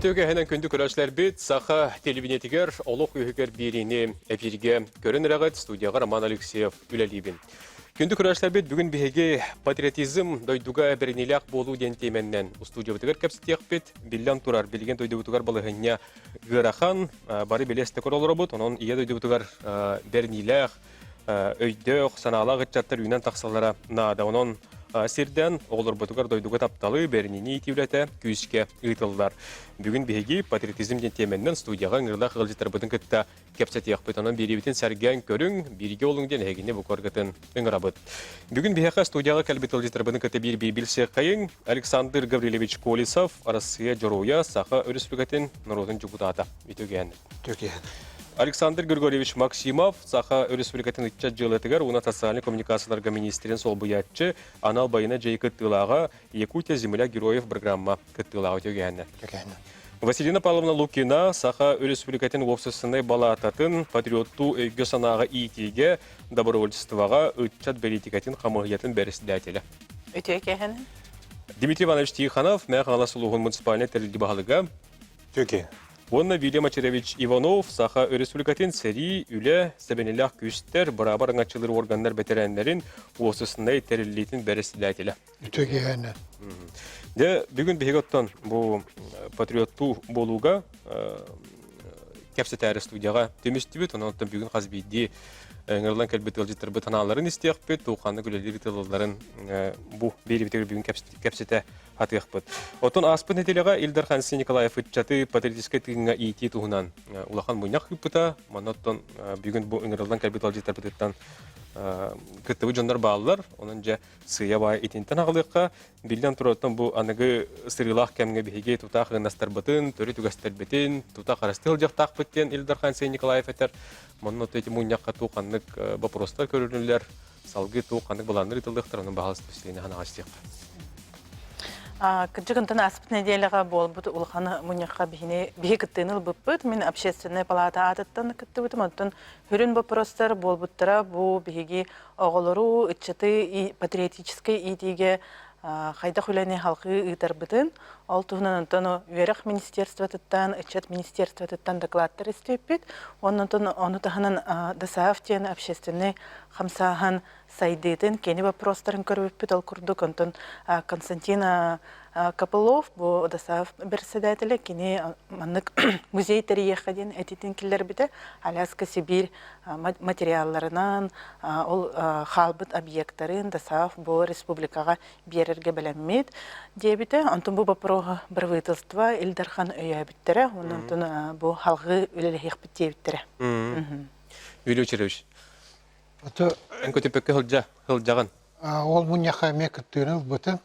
Үтүө кэһэнэн күндү көрөөччүлэрбит, Саха телевидениетигэр олох үһүгэр биэриини эфиргэ көрөн эрэҕит, студияҕа Роман Алексеев үлэлиибин. Күндү көрөөччүлэрбит, бүгүн биһиги патриотизм дойдуга бэриниилээх буолуу диэн тиэмэннэн устудьуобутугар кэпсэтиэхпит. Биллэн турар, билигин дойдубутугар балаһыанньа ыарахан, бары билэ-истэ көрө олоробут, онон ийэ дойдубутугар бэриниилээх, өйдөөх, санаалаах ыччаттар үүнэн тахсаллара наада. Онон сирдэн оҕолорбутугар дойдуга тапталы, бэриниини иитии үлэтэ күүскэ ыытыллар. Бүгүн биһиги патриотизм диэн тиэмэннэн студияҕа ыҥырыылаах ыалдьыттарбытын кытта кэпсэтиэхпит. Онон биэриибитин сэргээн көрүҥ, бииргэ олуҥ диэн эһигини бу көргөтөн ыҥырабыт. Бүгүн биһиэхэ студияҕа кэлбит ыалдьыттарбытын кытта биир-биир билсиэххэйиҥ. Александр Гаврильевич Колесов, Арассыыйа Дьоруойа, Саха Өрөспүүбүлүкэтин норуотун дьокутаата. Үтүгэн. Үтүгэн. Александр Григорьевич Максимов, Саха Өрөспүүбүлүкэтин ыччат дьыалатыгар уонна социальнай коммуникацияларга министрин солбуйааччы, анал байына дьайыы кыттыылааҕа, Якутия земля героев программа кыттыылааҕа үтүгэннэ. Үтүгэн. Василина Павловна Лукина Саха Өрөспүүбүлүкэтин уопсастыбаннай балаататын патриоттуу өйгө-санааҕа иитиигэ, добровольчествоҕа ыччат бэлиитикэтин хамыыһыйатын бэрэссэдээтэлэ. Үтүө киэһэни. Дмитрий Иванович Тихонов, Мэҥэ Хаҥалас улууһун муниципальнай тэрилтэ баһылыга. Үтүө Уонна Вильям Ачаревич Иванов Саха Өрөспүүбүлүкэтин сэрии, үлэ, сэбэнилээх күүстэр, быраабар аҥаччылыыр уорганнар бэтэрээннэрин уопсастыбаннай тэриллиитин бэрэссэдээтэлэ. Үтүө киэһэни. Дьэ, бүгүн биһиги оттон бу патриоттуу буолууга кэпсэтээри студияҕа түмүстүбүт. Онон оттон бүгүн хас биирдии ыҥырыллан кэлбит ыалдьыттарбыт санааларын истиэхпит, туохханнык үлэлиир тылларын бу биэриибитигэр бүгүн кэпсэтэ хатыахпыт. Оттон ааспыт нэдиэлэҕэ Ил Дархан Айсен Николаев ыччаты патриотическай тыыҥҥа иитии туһунан улахан мунньах ыыппыта. Манна оттон бүгүн бу ыҥырыллан кэлбит ыалдьыттарбытыттан кыттыбыт дьоннор бааллар. Онон дьэ сыыйа-баай итинтэн аҕалыахха. Биллэн турар, оттон бу аныгы сырыылаах кэмҥэ биһиги тутаах ыҥырастарбытын, төрүт үгэстэрбитин тута харыстыы сылдьыахтаахпыт диэн Ил Дархан Айсен Николаев этэр. Манна оттон ити мунньахха туох ханнык боппуруостар көрүлүннүлэр, салгыы туох ханнык былааннар ыытыллыахтар, онон баһаалыста силиини ханаҕа истиэххэ. Кырдьык онтон ааспыт нэдиэлэҕэ буолбут улахан мунньахха биһини биһи кыттыыны ылбыппыт. Мин общественнай палата аатыттан кыттыбытым. Оттон сүрүн боппуруостар буолбуттара бу биһиги оҕолору, ыччаты патриотическай иитиигэ хайдах үлэни халҕыы ыытарбытын, ол туһунан онтон үөрэх министерствотыттан, ыччат министерствотыттан докладтар истибиппит. Онон ону таһынан ДСАФ диэн общественнай хамсааһын сайдыытын кини боппуруостарын көрбүппүт. Ол курдук онтон Константин Копылов бу ДСАФ председателэ кини маннык музей тэрийиэххэ диэн этитин киллэрбитэ. Аляска Сибирь материалларынан ол хаалбыт объектарын ДСАФ бу республикаҕа биэрэргэ бэлэммит диэбитэ. Онтон бу боппуруоһу правительство Ил Дархан өйөөбүттэрэ. Онон бу халҕыы үлэлэһиэхпит диэбиттэрэ. Юрий Васильевич, Ото эн көтүппэккэ сылдьа сылдьаҕын. Ол мунньахха эмиэ кыттыыны ылбытым.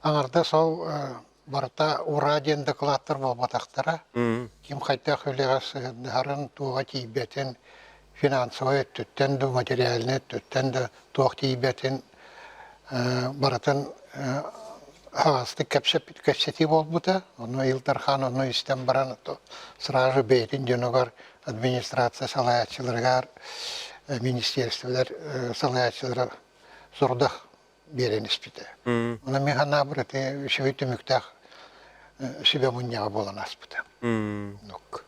Аҥардас ол барыта ураа диэн дакылааттар буолбатахтара. Ким хайдах үлэҕэ сыһыаннаһарын, туоҕа тиийбэтин, финансовай өттүттэн да, материальнай өттүттэн да туох тиийбэтин барытын аһаҕастык кэпсэтии буолбута. Ону Ил Дархан ону истэн баран сразу бэйэтин дьонугар администрация салайааччыларыгар, министерстволар салайааччылара сорудах биэрэн испитэ. Онон мин санаабар ити үчүгэй түмүктээх сүбэ мунньаҕа буолан ааспыта. Нук.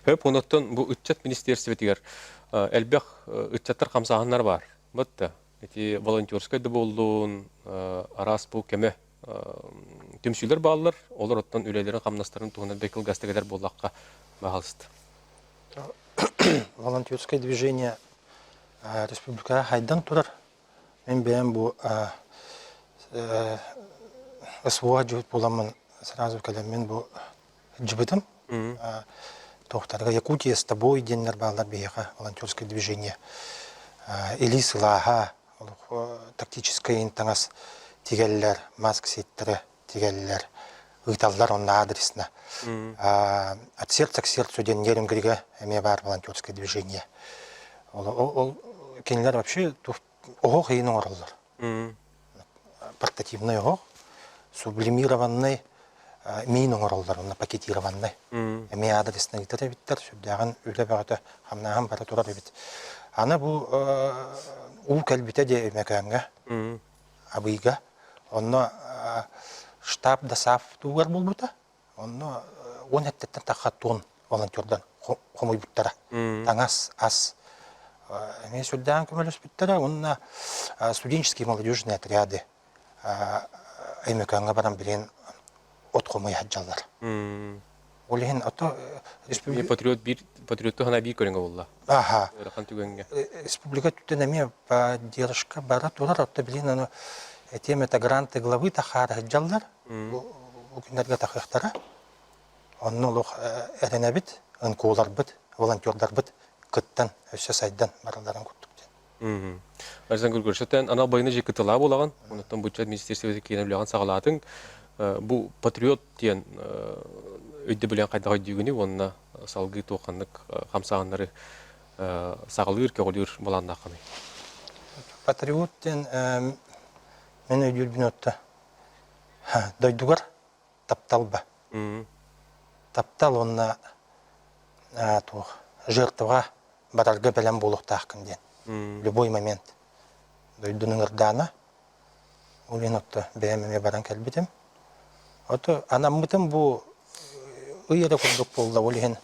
Хөп, онуттан бу ыччат министерствотигэр элбэх ыччаттар хамсааһыннар бар. Батта ити волонтерскай да буоллун, араас бу көмө түмсүүлэр бааллар. Олор оттон үлэлэрин хамнастарын туһунан бэк кылгастык этэр буоллахха, баһалыст. Волонтерское движение республикаҕа хайдан турар. Мин бэйэм бу СВО дьүһүт буоламмын сразу кэлэммин бу дьыбытым. Туохтарга Якутия с тобой диэннэр бааллар биһиэхэ волонтерское движение. Илии сылааһа, тактическай таҥас тигэллэр, маск ситтэрэ тигэллэр, ыыталлар онно адресно. От сердца к сердцу диэн Нерюнгрига эмиэ баар волонтерское движение. Ол кинилэр вообще оһох иһин оҥороллор. Портативный оһох, сублимированный миин оҥороллор, онно пакетированный. Эмиэ адресно ыытар эбиттэр, сүрдээҕин үлэ бөҕөтө хамнааһын бара турар эбит. Аны бу уу кэлбитэ диэ Өймөкөөҥҥө, Абыйга. Онно штаб ДОСААФ тугар буолбута. Онно уон эттеттен тахха туон волонтердан хомуйбуттара. Таҥас, ас эмиэ сүрдээн көмөлөспүттэрэ уонна студенческие молодежные отряды Өймөкөөҥҥө баран билигин от хомуйа сылдьаллар. Ол иһин ото республика Патриот биир патриоттуу санаа биир көрүҥэ буолла. Аха. Ыарахан түгэҥҥэ. Республика өттүттэн эмиэ поддержка бара турар. Отто билигин аны этиэм это гранты главы тахаара сылдьаллар. Бу күннэргэ тахыахтара. Онно олох эрэнэбит, ынкууларбыт, волонтердарбыт кыттан, өссө сайдан баралларын курдук диэн. Александр Григорьевич, анал байыны же кытылаа буолаҕын, онуттан буччат министерствоты киинэ үлэҕин саҕалаатыҥ. Бу патриот диэн өйдөбүлүн хайдах өйдүүгүнүй уонна салгыы туох ханнык хамсааһыннары саҕалыыр, көҕүлүүр былааннааххыный? Патриот диэн мен өйдүүрбүн отто дойдугар таптал ба. Таптал уонна туох жертваҕа барарга бэлэм буолуохтааххын диэн. Любой момент. Дойдуну ыҥырдаана. Ол иһин отто бэйэм эмиэ баран кэлбитим. Ото анаммытым бу ый эрэ курдук буолла. Ол иһин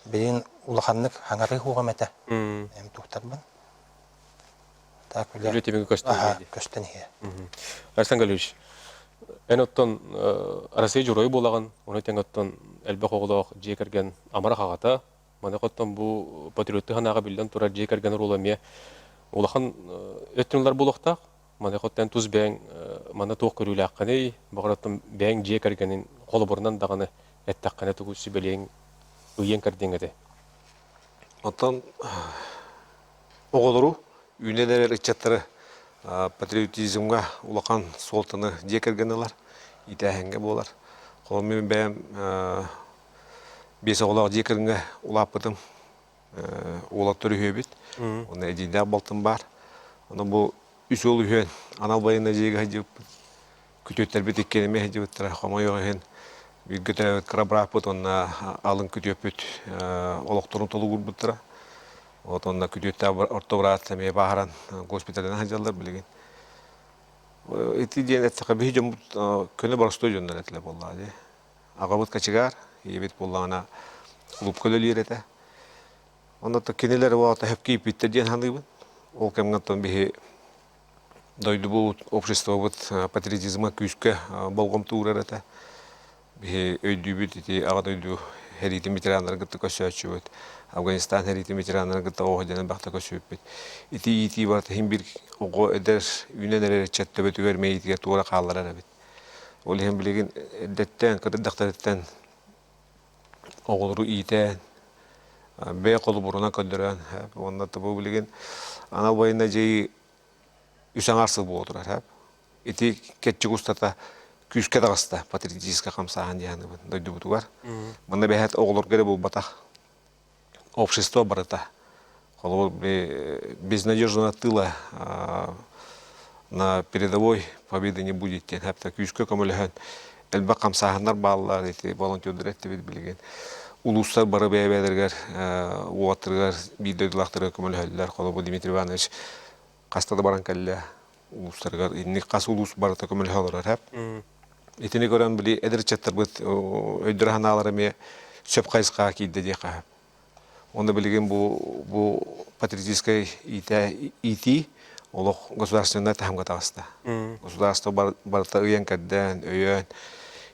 билигин улаханнык хаҥарыы хуоҕум этэ. Эм тухтарбын. Так үлэ түмүгү көстөн иһэ. Көстөн иһэ. Александр Галевич, эн оттон Россия дьоруойа буолаҕын, ону тэҥ оттон элбэх оҕолоох дьиэ кэргэн амарах аҕата, маныаха оттон бу патриоттыы санааҕа биллэн турар дьиэ кэргэн оруола эмиэ улахан өттүн ылар буолуохтаах. Маныаха оттон тус бэйэҥ манна туох көрүүлээххиний, баҕар оттон бэйэҥ дьиэ кэргэнин холобурунан даҕаны эттэххинэ тугу сүбэлиэҥ, ыйыаҥ кэрдиэҥ этэй? Оттон оҕолору, үүнэн эрэр ыччаттары патриотизмҥа улахан суолтаны дьиэ кэргэн ылар, иитээһиҥҥэ буолар. Холобур, мин бэйэм биэс оҕолоох дьиэ кэргэҥҥэ улааппытым. Уолаттар үһүөбүт. Уонна эдьиийдээх балтым баар. Онон бу үс уол үһүөн анал байыаннай дьиэгэ сылдьыбыппыт. Күтүөттэрбит иккиэн эмиэ сылдьыбыттара. Хомойуох иһин, бииргэ төрөөбүт кыра бырааппыт уонна алын күтүөппүт олохторун толугурбуттара. Вот онно күтүөттээх орто быраат эмиэ бааһыран госпиталынан сылдьаллар билигин. Ити диэн эттэххэ биһи дьоммут көнө боростуой дьоннор этилэр буоллаҕа дии. Аҕабыт кочегар, ийэбит буоллаҕына клубка үлэлиир этэ. Онно кинилэр уолата хөп киирбиттэр диэн саныыбын. Ол кэмҥэ оттон биһи дойдубут, обществобыт патриотизма күүскэ болҕомто уурар этэ. Биһи өйдүүбүт ити Аҕа дойду сэриитин ветераннарын кытта көрсөөччүбүт, Афганистан сэриитин ветераннарын кытта оҕо сылдьан элбэхтэ көрсүбүппүт. Ити иитии барыта иһин биир оҕо эдэр үүнэн эрэр ыччат төбөтүгэр мэйиитигэр туора хаалларар эбит. Ол иһин билигин эрдэттэн, кытырдахтарыттан оҕолору иитэн, бэйэ холобурунан көрдөрөн уонна бу билигин анал байыаннай дьайыы үс аҥаар сыл буола турар. Ити кэрчик устата күүскэ таҕыста патриотическай хамсааһын дии саныыбын дойдубутугар. Манна бэһэт оҕолорго эрэ буолбатах, общество барыта. Холобур, безнадежного тыла на передовой победы не будет диэн хапта күүскэ көмөлөһөн элбэх хамсааһыннар бааллар ити волонтердар эттибит билигин улуустар бары бэйэ-бэйэлэригэр уолаттарыгар биир дойдулаахтарыгар көмөлөһөллөр холобур Дмитрий Иванович хаста да баран кэллэ улуустарыгар инник хас улуус барыта көмөлөһө олорор хэп итини көрөн били эдэр ыччаттарбыт өйдөрө санаалара эмиэ сөп хайысхаҕа киирдэ диэххэ Онно билигин бу бу патриотическай иитии олох государственнай таһымга таҕыста. Государство барыта ыйан кэрдээн, өйөөн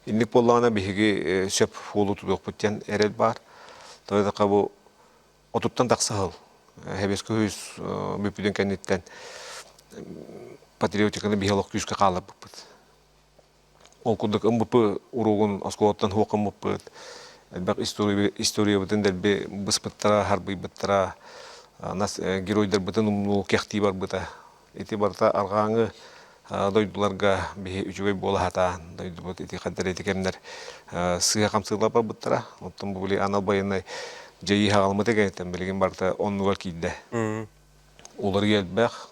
инник буоллаҕына биһиги сөп суолу тутуохпут диэн эрэл баар. Тоҕо бу отуттан тахса сыл Сэбиэскэй Союз бүппүтүн кэнниттэн патриотиканы биһи олох күүскэ хаалларбыппыт. Ол курдук МБП уруогун оскуолаттан суох гыммыппыт. Элбэх историябытын дэлби быспыттара, харбыйбыттара, геройдарбытын умнуу, кэхтии барбыта. Ити барыта арҕааҥы дойдуларга биһи үчүгэй буола сатаан, дойдубут ити хандар ити кэмнэр сыыһа хамсыылар барбыттара. Оттон бу били анал байыаннай дьайыы хаҕаламмыта кэнниттэн билигин барыта оннугар киирдэ. Уларыйыы элбэх,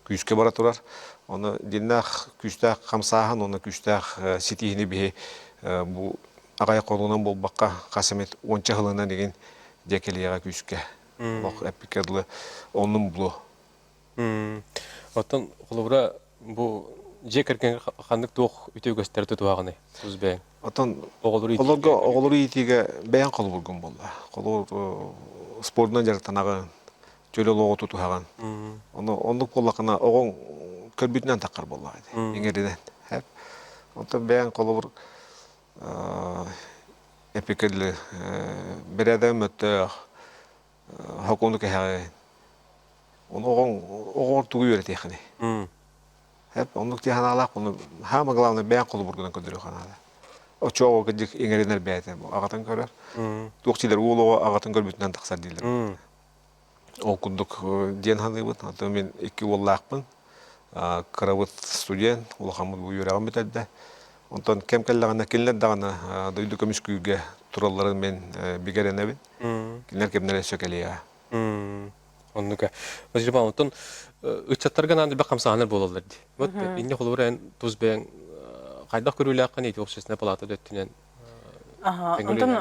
күүскэ бара турар. Ону дьиннээх күүстээх хамсааһын уонна күүстээх ситиһини биһи бу аҕай холунан буолбакка хас эмит уонча сылынан игин дьэ кэлиэҕэ күүскэ. Олох эппиккэ дылы оннун булуо. Оттон холобура бу дьиэ кэргэҥҥэ ханнык туох үтүө үгэстэри тутуһаҕыный тус бэйэҥ? Отон оҕолорго оҕолору иитиигэ бэйэҥ холобургун буолла. Холобур спордунан дьарыктанаҕын, чөл олоҕу тутуһаҕын. Ону оннук буоллаххына оҕоҥ көрбүтүнэн таххар буоллаҕа дии, иҥэринэн. Онтон бэйэҥ холобур эпикэлли бэрээдэгэ мөттөөх хокуону кэһэҕин. Ону оҕоҥ оҕоҕор тугу үөрэтиэххиний? Эп оннук дии санаалаах, ону хаама главное бэйэҥ холобургунан көрдөрүөххэ наада. Оччоҕо кырдьык иҥэринэр бэйэтэ аҕатын көрөр. Туох дииллэр уол оҕо аҕатын көрбүтүнэн тахсар дииллэр. Ол курдук диэн саныыбын. Атын мин икки уоллаахпын. Кырабыт студент, улахаммыт бу үөрэҕин бүтэрдэ. Онтон кэм кэллэҕинэ кинилэр даҕаны дойду көмүскүүргэ туралларын мин бигэ эрэнэбин. Кинилэр кэмнэрэ өссө кэлиэҕэ. Оннука. Василий Павлович, оттон ыччаттарга наан элбэх хамсааһыннар буолаллар дии. Вот инне холобур эн тус бэйэҥ хайдах көрүүлээххин ити общественная палата да өттүнэн Онтон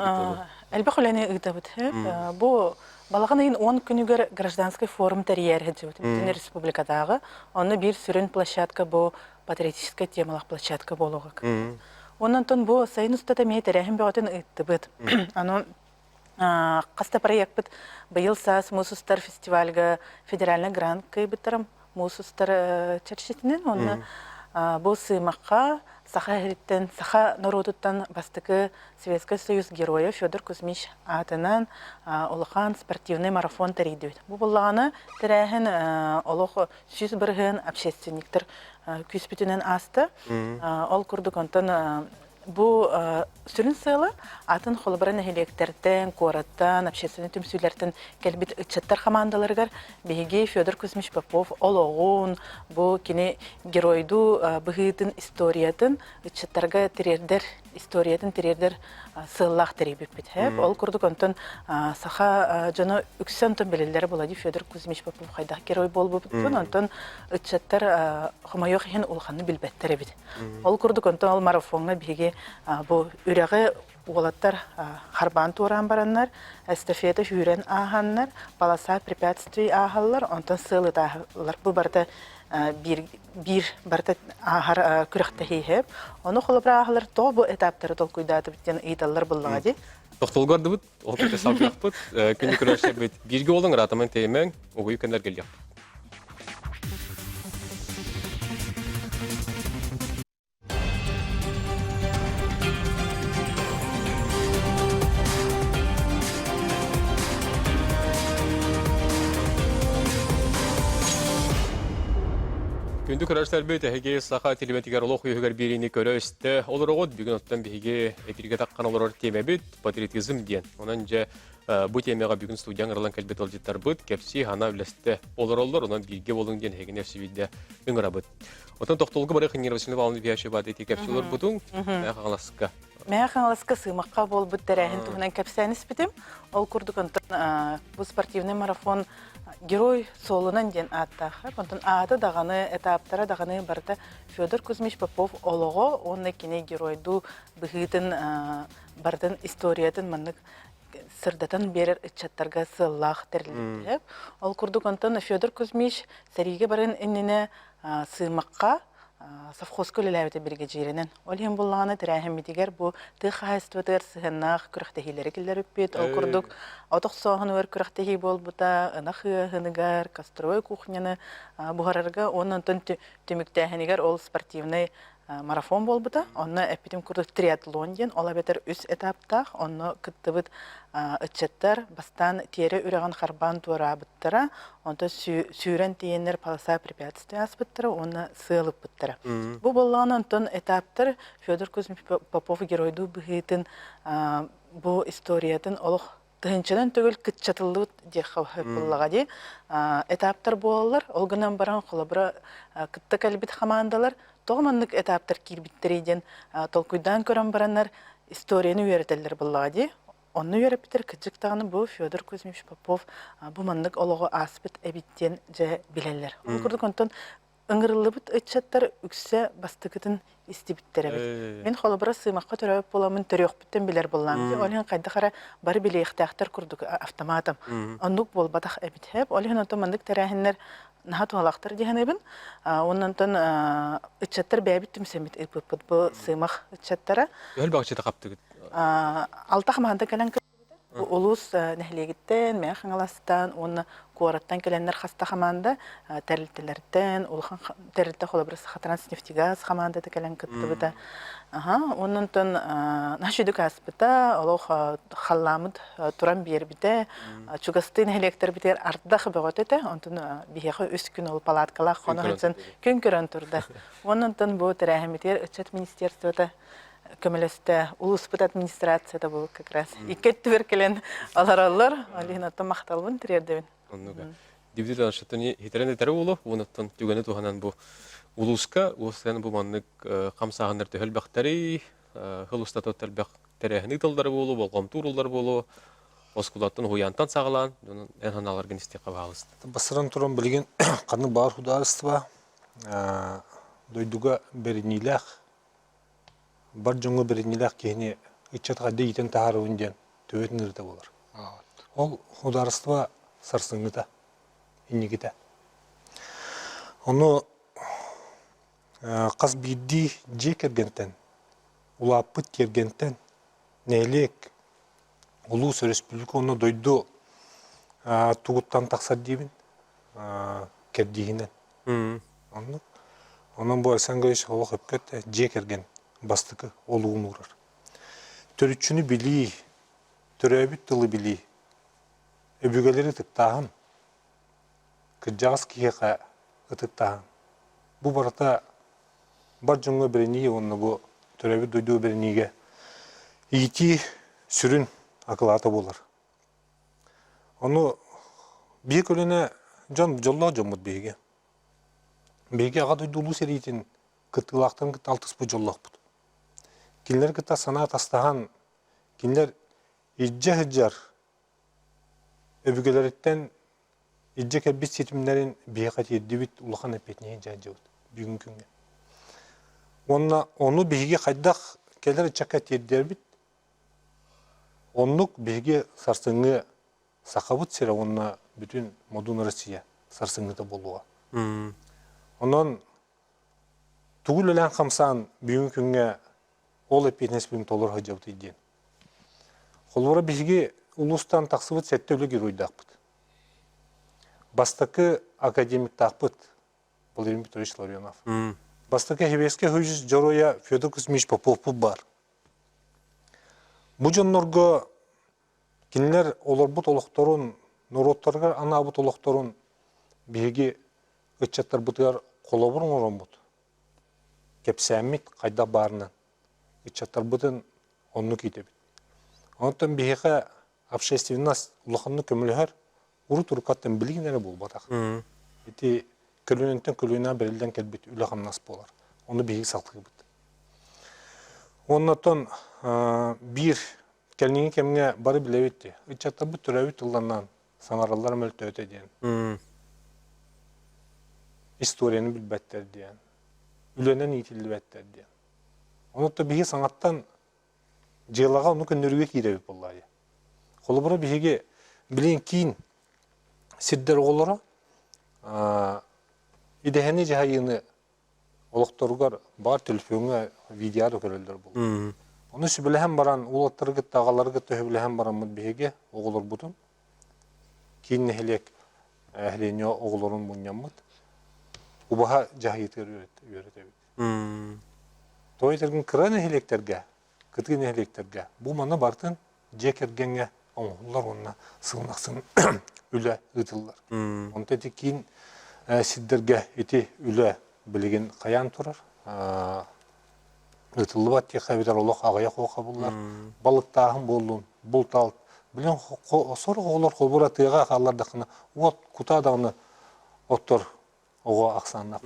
элбэх үлэни ыытабыт. Бу балаҕан ыйын 10 күнүгэр гражданский форум тэрийэр сылдьыбыт бүтүн республикатааҕы. Онно биир сүрүн площадка бу патриотическай темалаах площадка буолуоҕа. Онон бу сайын устата эмиэ тэрээһин бөҕөтүн ыыттыбыт. Аны Хас да проекпыт быйыл саас Муус устар фестивальга федеральный грант кыайбыттарым Муус устар чэрчитинэн уонна бу сыымахха саха иһиттэн саха норуотуттан бастакы Советскай Союз геройа Федор Кузьмич аатынан улахан спортивный марафон тэрийдибит. Бу буллаҕына тэрээһин олох 100% общественниктар күүспүтүнэн ааста. Ол курдук онтон Бу сүрүн сыала атын холобура нэһилиэктэртэн, куораттан, общественнай түмсүүлэртэн кэлбит ыччаттар хамаандаларыгар биһиги Федор Кузьмич Попов олоҕун, бу кини геройдуу быһыытын историятын ыччаттарга тириэрдэр, историятын тириэрдэр сыаллаах тэрийбиппит. Ол курдук онтон саха дьоно үксэ онтон билэллэрэ буолла Федор Кузьмич Попов хайдах герой буолбуппутун, онтон ыччаттар хомойуох иһин улаханнык билбэттэр эбит. Ол курдук онтон ол марафоҥҥа биһиги бу үрэҕи уолаттар харбаан туораан бараннар, эстафета сүүрэн ааһаннар, полоса препятствий ааһаллар, онтон сыал ытааһаллар. Бу барыта биир, биир барыта ааһар күрэхтэһии. Ону холобура ааһаллар тоҕо бу этаптары толкуйдаатыбыт диэн ыйыталлар буллаҕа дии. Тохтолго ардыбыт, ол кытта салгыахпыт. Күндү көрөөччүлэрбит бииргэ буолан ыраатаман тэйимэҥ, угуйу кэннэр кэлиэхпит. Күндү көрөөччүлэрбит, эһиги саха телевидениетигэр олох үөһүгэр биэриини көрө-истэ олороҕут. Бүгүн оттон биһиги эфиргэ таххан олорор тиэмэбит патриотизм диэн. Онон дьэ бу тиэмэҕэ бүгүн студиян ырылан кэлбит ыалдьыттарбыт кэпсии хана үлэстэ олороллор. Онон бииргэ буолуҥ диэн эһигини өссө биирдэ ыҥырабыт. Оттон тохтолго бары Нина Васильевна Павловна Вящева ити кэпсии олорбутуҥ. Мэхэ Хаҥаласка. Мэхэ Хаҥаласка сыымахха буолбут тэрээһин туһунан кэпсээн испитим. Ол курдук онтон бу спортивный марафон Герой суолунан диэн ааттаах. Онтон аата даҕаны, этаптара даҕаны барыта Федор Кузьмич Попов олоҕо уонна кини геройдуу быһыытын барытын историятын маннык сырдатан биэрэр ыччаттарга сыаллаах тэриллибитэ. Ол курдук онтон Федор Кузьмич сэриигэ баран иннинэ Сыымахха совхозка үлэлээбитэ биригэдьииринэн. Ол иһин буллаҕына тэрээһиммитигэр бу тыа хаһаайыстыбатыгар сыһыаннаах күрэхтэһиилэри киллэриппит. Ол курдук от охсооһунугар күрэхтэһии буолбута, ынах ыаһыныгар, костровой кухняны буһарарга уонна онтон түмүктээһинигэр ол спортивнай марафон буолбута. Онно эппитим курдук триатлон диэн, ол эбэтэр үс этаптаах. Онно кыттыбыт ыччаттар бастаан тиэрэ үрэҕин харбаан туораабыттара, онтон сүүрэн тиийэннэр полоса препятствий ааспыттара уонна сыал ыппыттара. Бу буоллаҕына онтон этаптар Федор Кузьмич Попов геройдуу быһыытын бу историятын олох тыһыынчанан төгүл кыччатыллыбыт диэххэ буоллаҕа дии. Этаптар буолаллар. Ол гынан баран холобура кытта кэлбит хамаандалар тоҕо маннык этаптар киирбиттэрий диэн толкуйдаан көрөн бараннар историяны үөрэтэллэр буоллаҕа дии. Онно үөрэппиттэр кырдьык даҕаны бу Федор Кузьмич Попов бу маннык олоҕу ааспыт эбит диэн дьэ билэллэр. Ол курдук онтон. Ыҥырыллыбыт ыччаттар үксэ бастакытын истибиттэр эбит. Мин холобура Сыымахха төрөөбүт буоламмын төрүөхпүттэн билэр буоллаам. Ол иһин хайдах эрэ бары билиэхтээхтэр курдук автоматом. Оннук буолбатах эбит. Ол иһин онтон маннык тэрээһиннэр наһаа туһалаахтар дии саныыбын. Уонна онтон ыччаттар бэйэбит түмсэммит ыыппыппыт бу Сыымах ыччаттара. Төһө элбэх ыччаты хаптыгыт? Алта хамаанда кэлэн Улуус нэһилиэгиттэн, Мэҥэ Хаҥаластан уонна куораттан кэлэннэр хаста хамаанда тэрилтэлэртэн, улахан тэрилтэ холобура Сахатранснефтегаз хамаандата кэлэн кыттыбыта. Аха, уонна онтон наһаа ааспыта, олох халлааммыт туран биэрбитэ. Чугастыы нэһилиэктэрбитигэр ардах бөҕөтө этэ, онтон биһиэхэ үс күн ол палаткалаах хоно сылдьан күн көрөн турда. Уонна онтон бу тэрээһиммитигэр ыччат министерствота көмөлөстө. Улууспут администрацията бу как раз икки өттүгэр кэлэн олороллор. Ол иһин оттон махталбын тириэрдэбин. Оннуга. Дивди Даншатыни хитерен этэрэ буолуо, уонуттан түгэни туһанан бу улууска уостан бу маннык хамсааһыннар төһө элбэхтэрий, хыл устата элбэх тэрээһини ыыталлара буолуо, болҕомтуур уллар буолуо, оскуолаттан уһуйаантан саҕалаан, эн санааларгын истиэххэ баалыст. Басыран туран билигин ханнык баар судаарыстыба дойдуга бэриниилээх бар дьоҥҥо бэриниилээх киһини ыччат хайда иитэн таһаарабын диэн төбөтүн ыарыыта буолар. Ол судаарыстыба сарсыҥҥыта, инникитэ. Ону хас биирдии дьиэ кэргэнтэн, улааппыт тиэргэнтэн, нэһилиэк, улуус, өрөспүүбүлүкэ уонна дойду тугуттан тахсар диибин, кэрдииһинэн. Оннук. Онон бу Александр Григорьевич олох өпкө эттэ, дьиэ кэргэн бастакы олугун уурар. Төрүччүнү билии, төрөөбүт тылы билии, өбүгэлэри ытыктааһын, кырдьаҕас киһиэхэ ытыктааһын. Бу барыта бар дьоҥҥо бэринии уонна бу төрөөбүт дойдуга бэриниигэ иитии сүрүн акылаата буолар. Ону биир көлүөнэ дьон дьоллоох дьоммут биһиги. Биһиги Аҕа дойду Улуу сэриитин кыттыылаахтарын кытта алтыспыт дьоллоохпут. Кинилэри кытта санаа атастаһан, кинилэр илдьэ сылдьар өбүгэлэриттэн илдьэ кэлбит ситимнэрин биһиэхэ тиэрдибит улахан эппиэтинэһи дьаһайдыбыт бүгүҥҥү күҥҥэ. Уонна ону биһиги хайдах кэлэр ыччакка тиэрдэрбит Оннук биһиги сарсыҥҥы Сахабыт сирэ уонна бүтүн Модун Россия сарсыҥҥыта буолуоҕа. Онон тугу үлэлээн-хамсаан бүгүҥҥү күҥҥэ ол эппиэтинэспин толоро сылдьабытый диэн. Холобура биһиги улуустан тахсыбыт сэттэ үлэ геройдаахпыт. Бастакы академиктаахпыт Владимир Петрович Ларионов. Бастакы Хебескэ Хүйүс дьоруойа Федор Кузьмич Поповпут баар. Бу дьоннорго кинилэр олорбут олохторун, норуоттарыгар анаабыт олохторун биһиги ыччаттарбытыгар холобур оҥороммут, кэпсээммит хайдах баарынан ыччаттарбытын оннук иитэбит. Онтон биһиэхэ общественность улаханнык көмөлөһөр, урут уруккаттан билигин эрэ буолбатах. Ити көлүөнэттэн көлүөнэҕэ бэриллэн кэлбит үлэ-хамнас буолар. Ону биһиги салгыыбыт. Оннотон биир кэлиҥҥи кэмҥэ бары билэбит дии. Ыччаттарбыт төрөөбүт тылларынан саҥараллара мөлтөөтө диэн. Историяны билбэттэр диэн. Үлэнэн иитиллибэттэр диэн. Онуота биһиги саҥаттан дьыалаҕа ону көннөрүүгэ киирэбит буоллаҕа. Холобура биһиги билигин киин сирдэр оҕолоро идэһэни дьаһайыыны олохторугар баар төлөпүөҥҥэ видео көрөллөр буолла. Ону сүбэлэһэн баран уолаттары кытта аҕалары кытта сөбүлэһэн бараммыт биһиги оҕолорбутун киин нэһилиэк нэһилиэнньэ оҕолорун мунньаммыт убаһа дьаһайыытыгар үөрэтэбит. Тоҕо этэргин кыра нэһилиэктэргэ, кытыы нэһилиэктэргэ бу маны барытын дьиэ кэргэҥҥэ оҥоһуллар уонна сылын ахсын үлэ ыытыллар. Онтон ити киин сирдэргэ ити үлэ билигин хайаан турар. Ыытыллыбат диэххэ эбэтэр олох аҕыйах уоха буллар. Балыктааһын буоллун, булт-алт. Билигин сорох оҕолор холобура тыаҕа хааллардаххына уот кутаа даҕаны оттор оҕо ахсааннаах.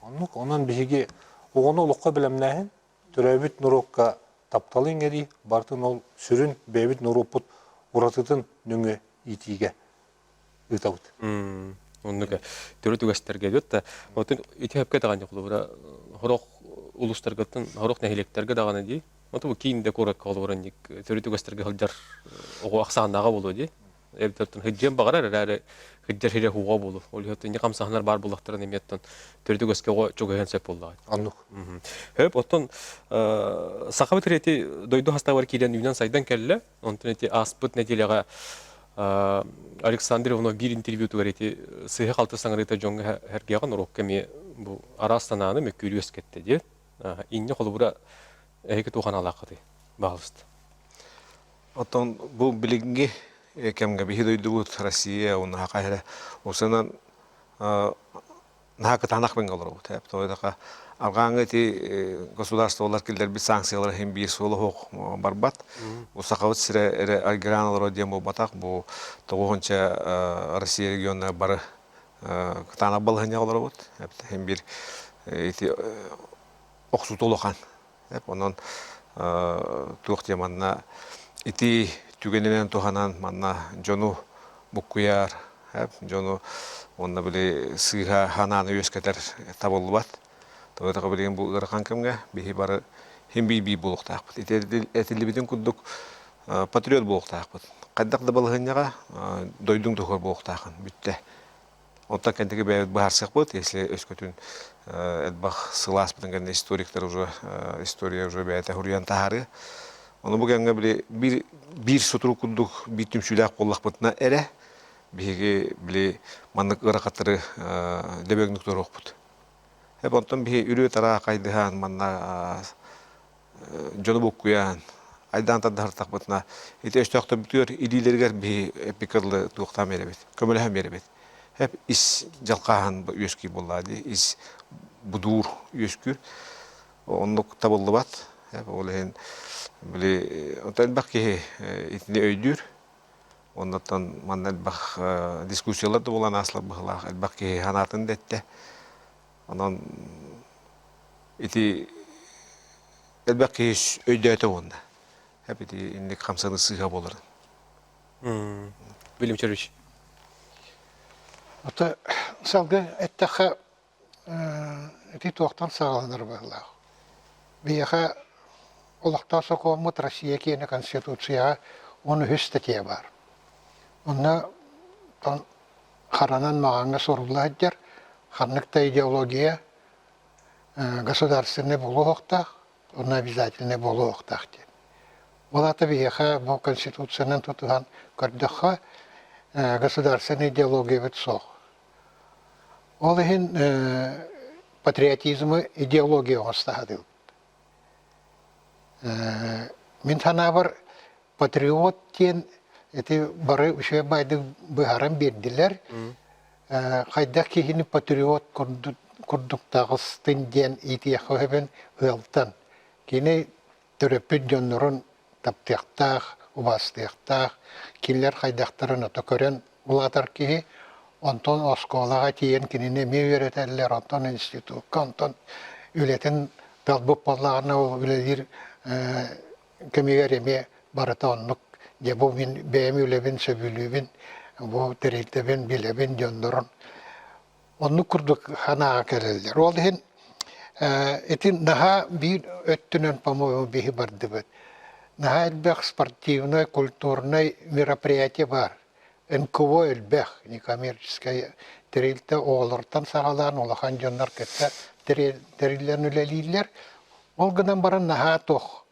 Оннук. Онон биһиги оҕону олоххо бэлэмнээһин, төрөөбүт норуокка тапталы иҥэрии барытын ол сүрүн бэйэбит норуоппут уратытын нөҥүө иитиигэ ыытабыт. Оннук төрүт үгэстэргэ эбит да. Отун ити хөпкө даҕаны холобура хорох улуустаргыттан хорох нэһилиэктэргэ даҕаны дии. Оту бу киин да куоракка холобура төрүт үгэстэргэ сылдьар оҕо ахсааннааҕа буолуо дии. Эбэтэр сылдьыан баҕарар эрээри сылдьар сирэ уоҕа буолуо. Ол иһин инньэ хамсааһыннар баар буоллахтарына эмиэ оттон төрүт үгэскэ оҕо чугаһыан сөп буоллаҕа. Оннук. Хөп, оттон сахабыт ити дойду хастаабар киирэн үүнэн-сайдан кэллэ. Онтон ити ааспыт нэдиэлэҕэ Александр Иванов биир интервьютугар ити сыыһа-халты саҥарыыта дьоҥҥо сэргээҕин уруокка эмиэ бу араас санааны мөккүөрү үөскэттэ диэн. Инньэ холобура эһиги туох аналааххытый? Баҕалыста. Оттон бу билиҥҥи кэмҥэ биһи дойдубут Россия уонна Саха сирэ усанан наһаа кытаанах бэҥҥэ олоробут. Тоҕо арҕааҥҥы ити государстволар киллэрбит санкциялара иһин биир суола суох барбат. Бу Сахабыт сирэ эрэ айгыраан олорор диэн буолбатах. Бу тоҕуһунча Россия регионнара бары кытаанах балаһыанньаҕа олоробут. Иһин биир ити охсуута улахан. Онон туох диэ манна ити түгэнинэн туһанан манна дьону буккуйар, дьону уонна били сыыһа ханааны үөскэтэр табыллыбат. Тоҕо билигин бу ыарахан кэмҥэ биһи бары хин бии буолуохтаахпыт. Ити этиллибитин курдук патриот буолуохтаахпыт. Хайдах да балаһыанньаҕа дойдуҥ туһугар буолуохтаахын бүттэ. Оттон кэнтики бэйэбит быһаарсыахпыт, если өскөтүн элбэх сылааспытын кэннэ историктар уже история уже бэйэтэ суруйан таһаарыа. Ону бу кэмҥэ били биир биир сутурук курдук биир түмсүүлээх буоллахпытына эрэ биһиги били маннык ыарахаттары дөбөҥнүк туруохпут. Эп онтон биһи үрүө-тараа хайдыһан манна дьону буккуйан, айдаан тардаһартахпытына, ити өстөөхтөрбүтүгэр илиилэригэр биһи эпикырлы туохтаан биэрэбит, көмөлөһөн биэрэбит. Хеп ис дьалхааһын үөскүүр буоллаа дии, ис будуур үөскүүр. Оннук табыллыбат. Ол иһин били онтон элбэх киһи итини өйдүүр. Оннуттан манна элбэх дискуссиялар да буолан ааслар быһыылаах, элбэх киһи санаатын да эттэ. Онон ити элбэх киһи өйдөөтө уонна эп ити инник хамсаныы сыыһа буоларын. Вильям Червич. Ото салгыы эттэххэ ити туохтан саҕаланар быһыылаах. Биһиэхэ олохтоох сокуоммут Россия киэнэ Конституцияҕа 13 статья баар. Онно харанан маҕаҥҥа сурулла сылдьар ханнык да идеология государственнай буолуохтаах, онно обязательнай буолуохтаах диэн. Ол аата биһиэхэ бу Конституциянан тутуһан көрдөххө, государственнай идеологиябыт суох. Ол иһин патриотизмы идеология оҥостаһадыбыт. Мин санаабар, патриот диэн ити бары үчүгэй баайдык быһааран биэрдилэр. Хайдах киһини патриот курдук таҕыстын диэн иитиэххэ сөбүн ыалтан. Кини төрөппүт дьоннорун таптыахтаах, убаастыахтаах, кинилэр хайдахтарын ото көрөн улаатар киһи. Онтон оскуолаҕа тиийэн кинини эмиэ үөрэтэллэр, онтон институкка, онтон үлэтин талбыт буоллаҕына ол үлэлиир кэмигэр эмиэ барыта оннук дьэ бу мин бэйэм үлэбин сөбүлүүбүн бу тэрилтэбин билэбин дьоннорун оннук курдук санааҕа кэлэллэр ол иһин ити наһаа биир өттүнэн по-моему биһи бардыбыт наһаа элбэх спортивнай культурнай мероприятие баар НКО элбэх некоммерческай тэрилтэ оҕолортон саҕалаан улахан дьоннор кытта тэриллэн үлэлииллэр ол гынан баран наһаа туох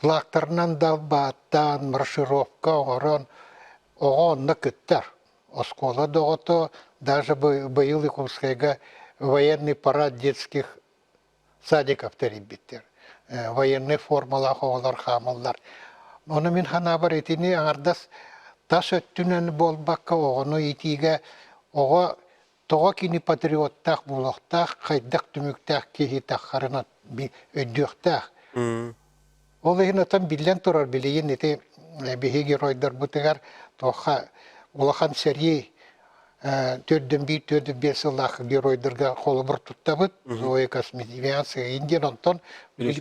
флагтарынан далбааттаан маршировка оҥорон оҕо онно кыттар оскуола да оҕото даже быйыл Якутскайга военный парад детских садиков тэрийбиттэр военный формалаах оҕолор хаамаллар ону мин санаабар итини аҥардас тас өттүнэн буолбакка оҕону иитиигэ оҕо тоҕо кини патриоттаах буолуохтаах хайдах түмүктээх киһи таххарын өйдүөхтээх Ол иһин отон биллэн турар билигин ити биһи геройдарбытыгар туохха улахан сэрии 4-1, 4-5 сыллаах геройдарга холобур туттабыт. Зоя Космодемьянская диэн онтон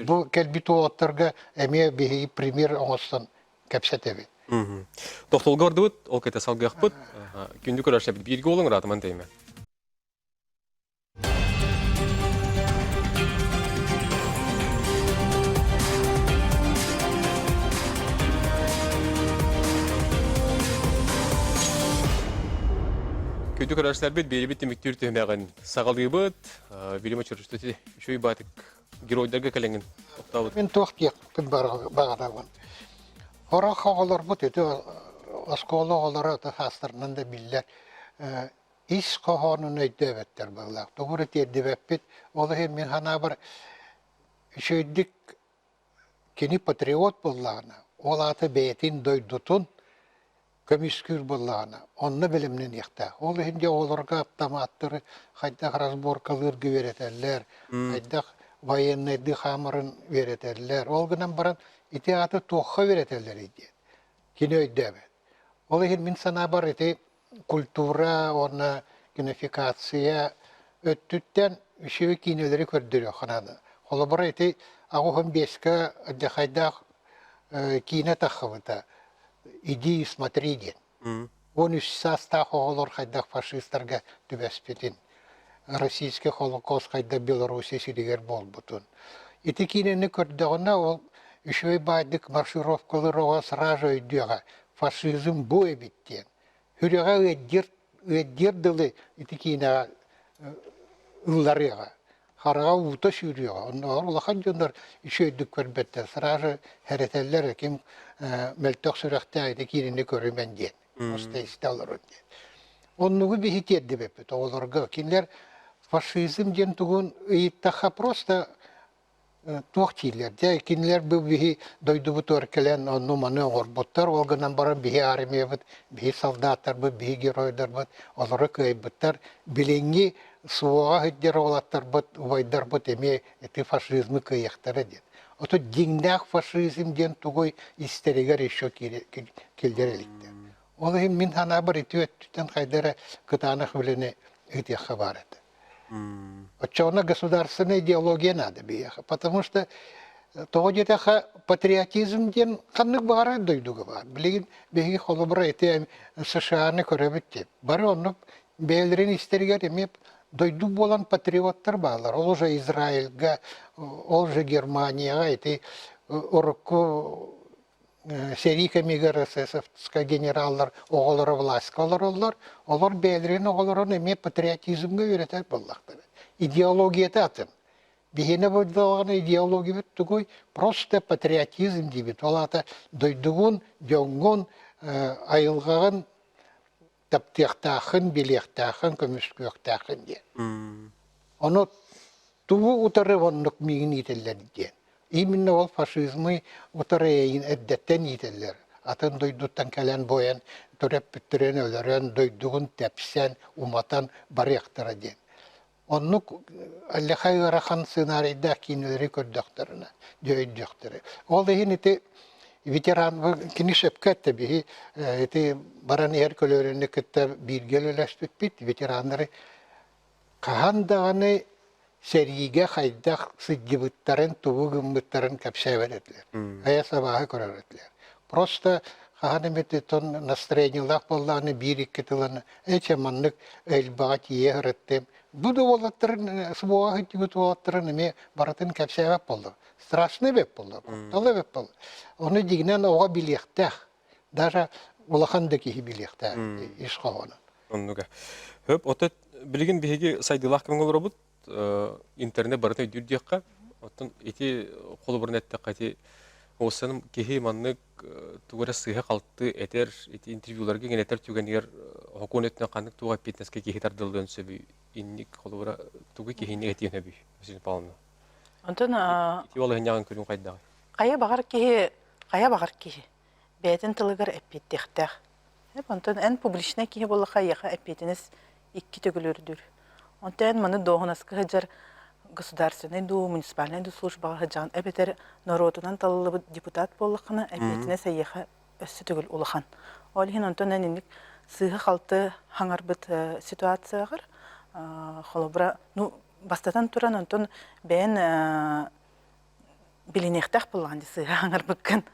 бу кэлбит уолаттарга эмиэ биһиги пример оҥостон кэпсэтэбит. Тохтолго бардыбыт, ол кэтэ салгыахпыт. Күндү көрөөччүлэрбит бииргэ буолуҥ, ыраатыман тэйимэ. Күндү көрөөччүлэрбит биэрибит түмүктүүр түһүмэҕин саҕалыыбыт. Билим очурустути үчүгэй баатык геройдарга кэлэҥин оттообут. Мин туох диэхпин баҕарабын. Сорох оҕолорбут ити оскуола оҕолоро саастарынан да биллэр ис хоһоонун өйдөөбөттөр быһыылаах. Тугу эрэ тиэрдибэппит. Ол иһин мин санаабар үчүгэйдик кини патриот буоллаҕына, ол аата бэйэтин дойдутун көмүскүүр буоллаҕына, онно бэлэмнэниэхтээх. Ол иһин дьэ оҕолорго аптамааттары хайдах разборкалыырга үөрэтэллэр, хайдах военнайдыы хаамарын үөрэтэллэр. Ол гынан баран ити ааты туохха үөрэтэллэрий диэн кини өйдөөбөт. Ол иһин мин санаабар ити культура уонна кинофикация өттүттэн үчүгэй киинэлэри көрдөрүөххэ наада. Холобура ити аҕыс биэскэ алдьархайдаах киинэ таххыбыта «Иди и смотри» диэн. 13 саастаах оҕолор хайдах фашистарга түбэспитин, российский холокост хайдах Белоруссия сиригэр буолбутун. Ити киинэни көрдөҕүнэ ол үчүгэй баайдык маршировкалыыр оҕо сразу өйдүөҕэ фашизм бу эбит диэн. Сүрэҕэ ыаддьыр, ыаддьыар дылы ити киинэҕэ ылларыаҕа. Хараҕа уута сүүрүөҕэ. Оннооҕор улахан дьоннор үчүгэйдик көрбөттөр. Сразу хэрэтэллэр ким мөлтөх сүрэхтээх ити киинэни көрүмэн диэн. Просто истэ олорун диэн. Оннугу биһи тиэрдибэппит оҕолорго. Кинилэр фашизм диэн тугун ыйыттахха просто туох дииллэр дьэ кинилэр бу биһи дойдубутугар кэлэн онну-маны оҥорбуттар ол гынан баран биһи армиябыт биһи солдаттарбыт биһи геройдарбыт олору кыайбыттар билиҥҥи СВО-ҕа сылдьар уолаттарбыт убайдарбыт эмиэ ити фашизмы кыайыахтара диэн ото дьиҥнээх фашизм диэн тугуй истэригэр еще киллэрэ иликтэр ол иһин мин санаабар ити өттүттэн хайда эрэ кытаанах үлэни ыытыахха баар этэ Оччоҕуна государственная идеология надо биһиэхэ, потому что тоҕо диэтэххэ патриотизм диэн ханнык баҕарар дойдуга баар. Билигин биһиги холобура ити США-ны көрөбүт диэн. Бары оннук бэйэлэрин истэригэр эмиэ дойду буолан патриоттар бааллар. Ол уже Израильга, ол же Германияҕа ити урукку сэрии кэмигэр эсэсовскай генераллар оҕолоро властька олороллор, олор бэйэлэрин оҕолорун эмиэ патриотизмҥа үөрэтэр буоллахтара. Идеологията атын. Биһиэнэ буоллаҕына идеологиябыт тугуй? Просто патриотизм диибит. Ол аата дойдугун, дьоҥҥун, айылҕаҕын таптыахтааххын, билиэхтээххин, көмүскүөхтээххин диэн. Ону тугу утары оннук миигин иитэллэр диэн. Именно ол фашизмы утары эйигин эрдэттэн иитэллэр. Атын дойдуттан кэлэн буойан, төрөппүттэрин өлөрөн, дойдугун тэпсэн, уматан барыахтара диэн. Оннук аллаха ыарахан сценарийдаах киинэлэри көрдөхтөрүнэ, дьэ өйдүөхтэрэ. Ол иһин ити ветеран кини сөпкө эттэ биһи ити баран иһэр көлүөнэни кытта бииргэ үлэлэспиппит ветераннары хаһан даҕаны сэриигэ хайдах сылдьыбыттарын, тугу гыммыттарын кэпсээбэт этилэр. Хайа сабааһы көрөр этилэр. Просто хаһан эмит тон настроениелаах буоллаҕына биир-икки тылын эчэ маннык элбэҕэ тиийэ сырыттым. Бу да уолаттарын СВО сылдьыбыт уолаттарын эмиэ барытын кэпсээбэт буолла. Страшный эбит буолла, куттал эбит буолла. Ону дьиҥинэн оҕо билиэхтээх. Даже улахан да киһи билиэхтээх ис хоһоонун. Оннуга. Хөп, оттон билигин биһиги сайдыылаах кэмҥэ олоробут. Интернет барыта өйдүүр диэххэ. Оттон ити холобурун эттэххэ ити уоссаным киһи маннык тугу эрэ сыыһа-халты этэр, ити интервьюларга иҥэн этэр түгэнигэр хокуон өттүнэн ханнык туох эппиэтинэскэ киһи тардыллыан сөбүй? Инник холобура тугу киһини этиэн сөбүй, Василий Павловна? Онтон Ити балаһынньаҕын көрүҥ хайдаҕый? хайа баҕар киһи хайа баҕар киһи бэйэтин тылыгар эппиэттиэхтээх. Онтон эн публичнай киһи буоллахха эйиэхэ эппиэтинэс икки төгүл үрдүүр. Онтон эн маны дуоһунаска сылдьар государственнай дуу, муниципальнай дуу службаҕа сылдьаҕын эбэтэр норуотунан талыллыбыт депутат буоллаххына эппиэтинэс эйиэхэ өссө төгүл улахан. Ол иһин онтон эн инник сыыһа-халты хаҥарбыт ситуацияҕар холобура, ну, бастатан туран онтон бэйэн билиниэхтээх буоллаҕын дии сыыһа хаҥарбыккын.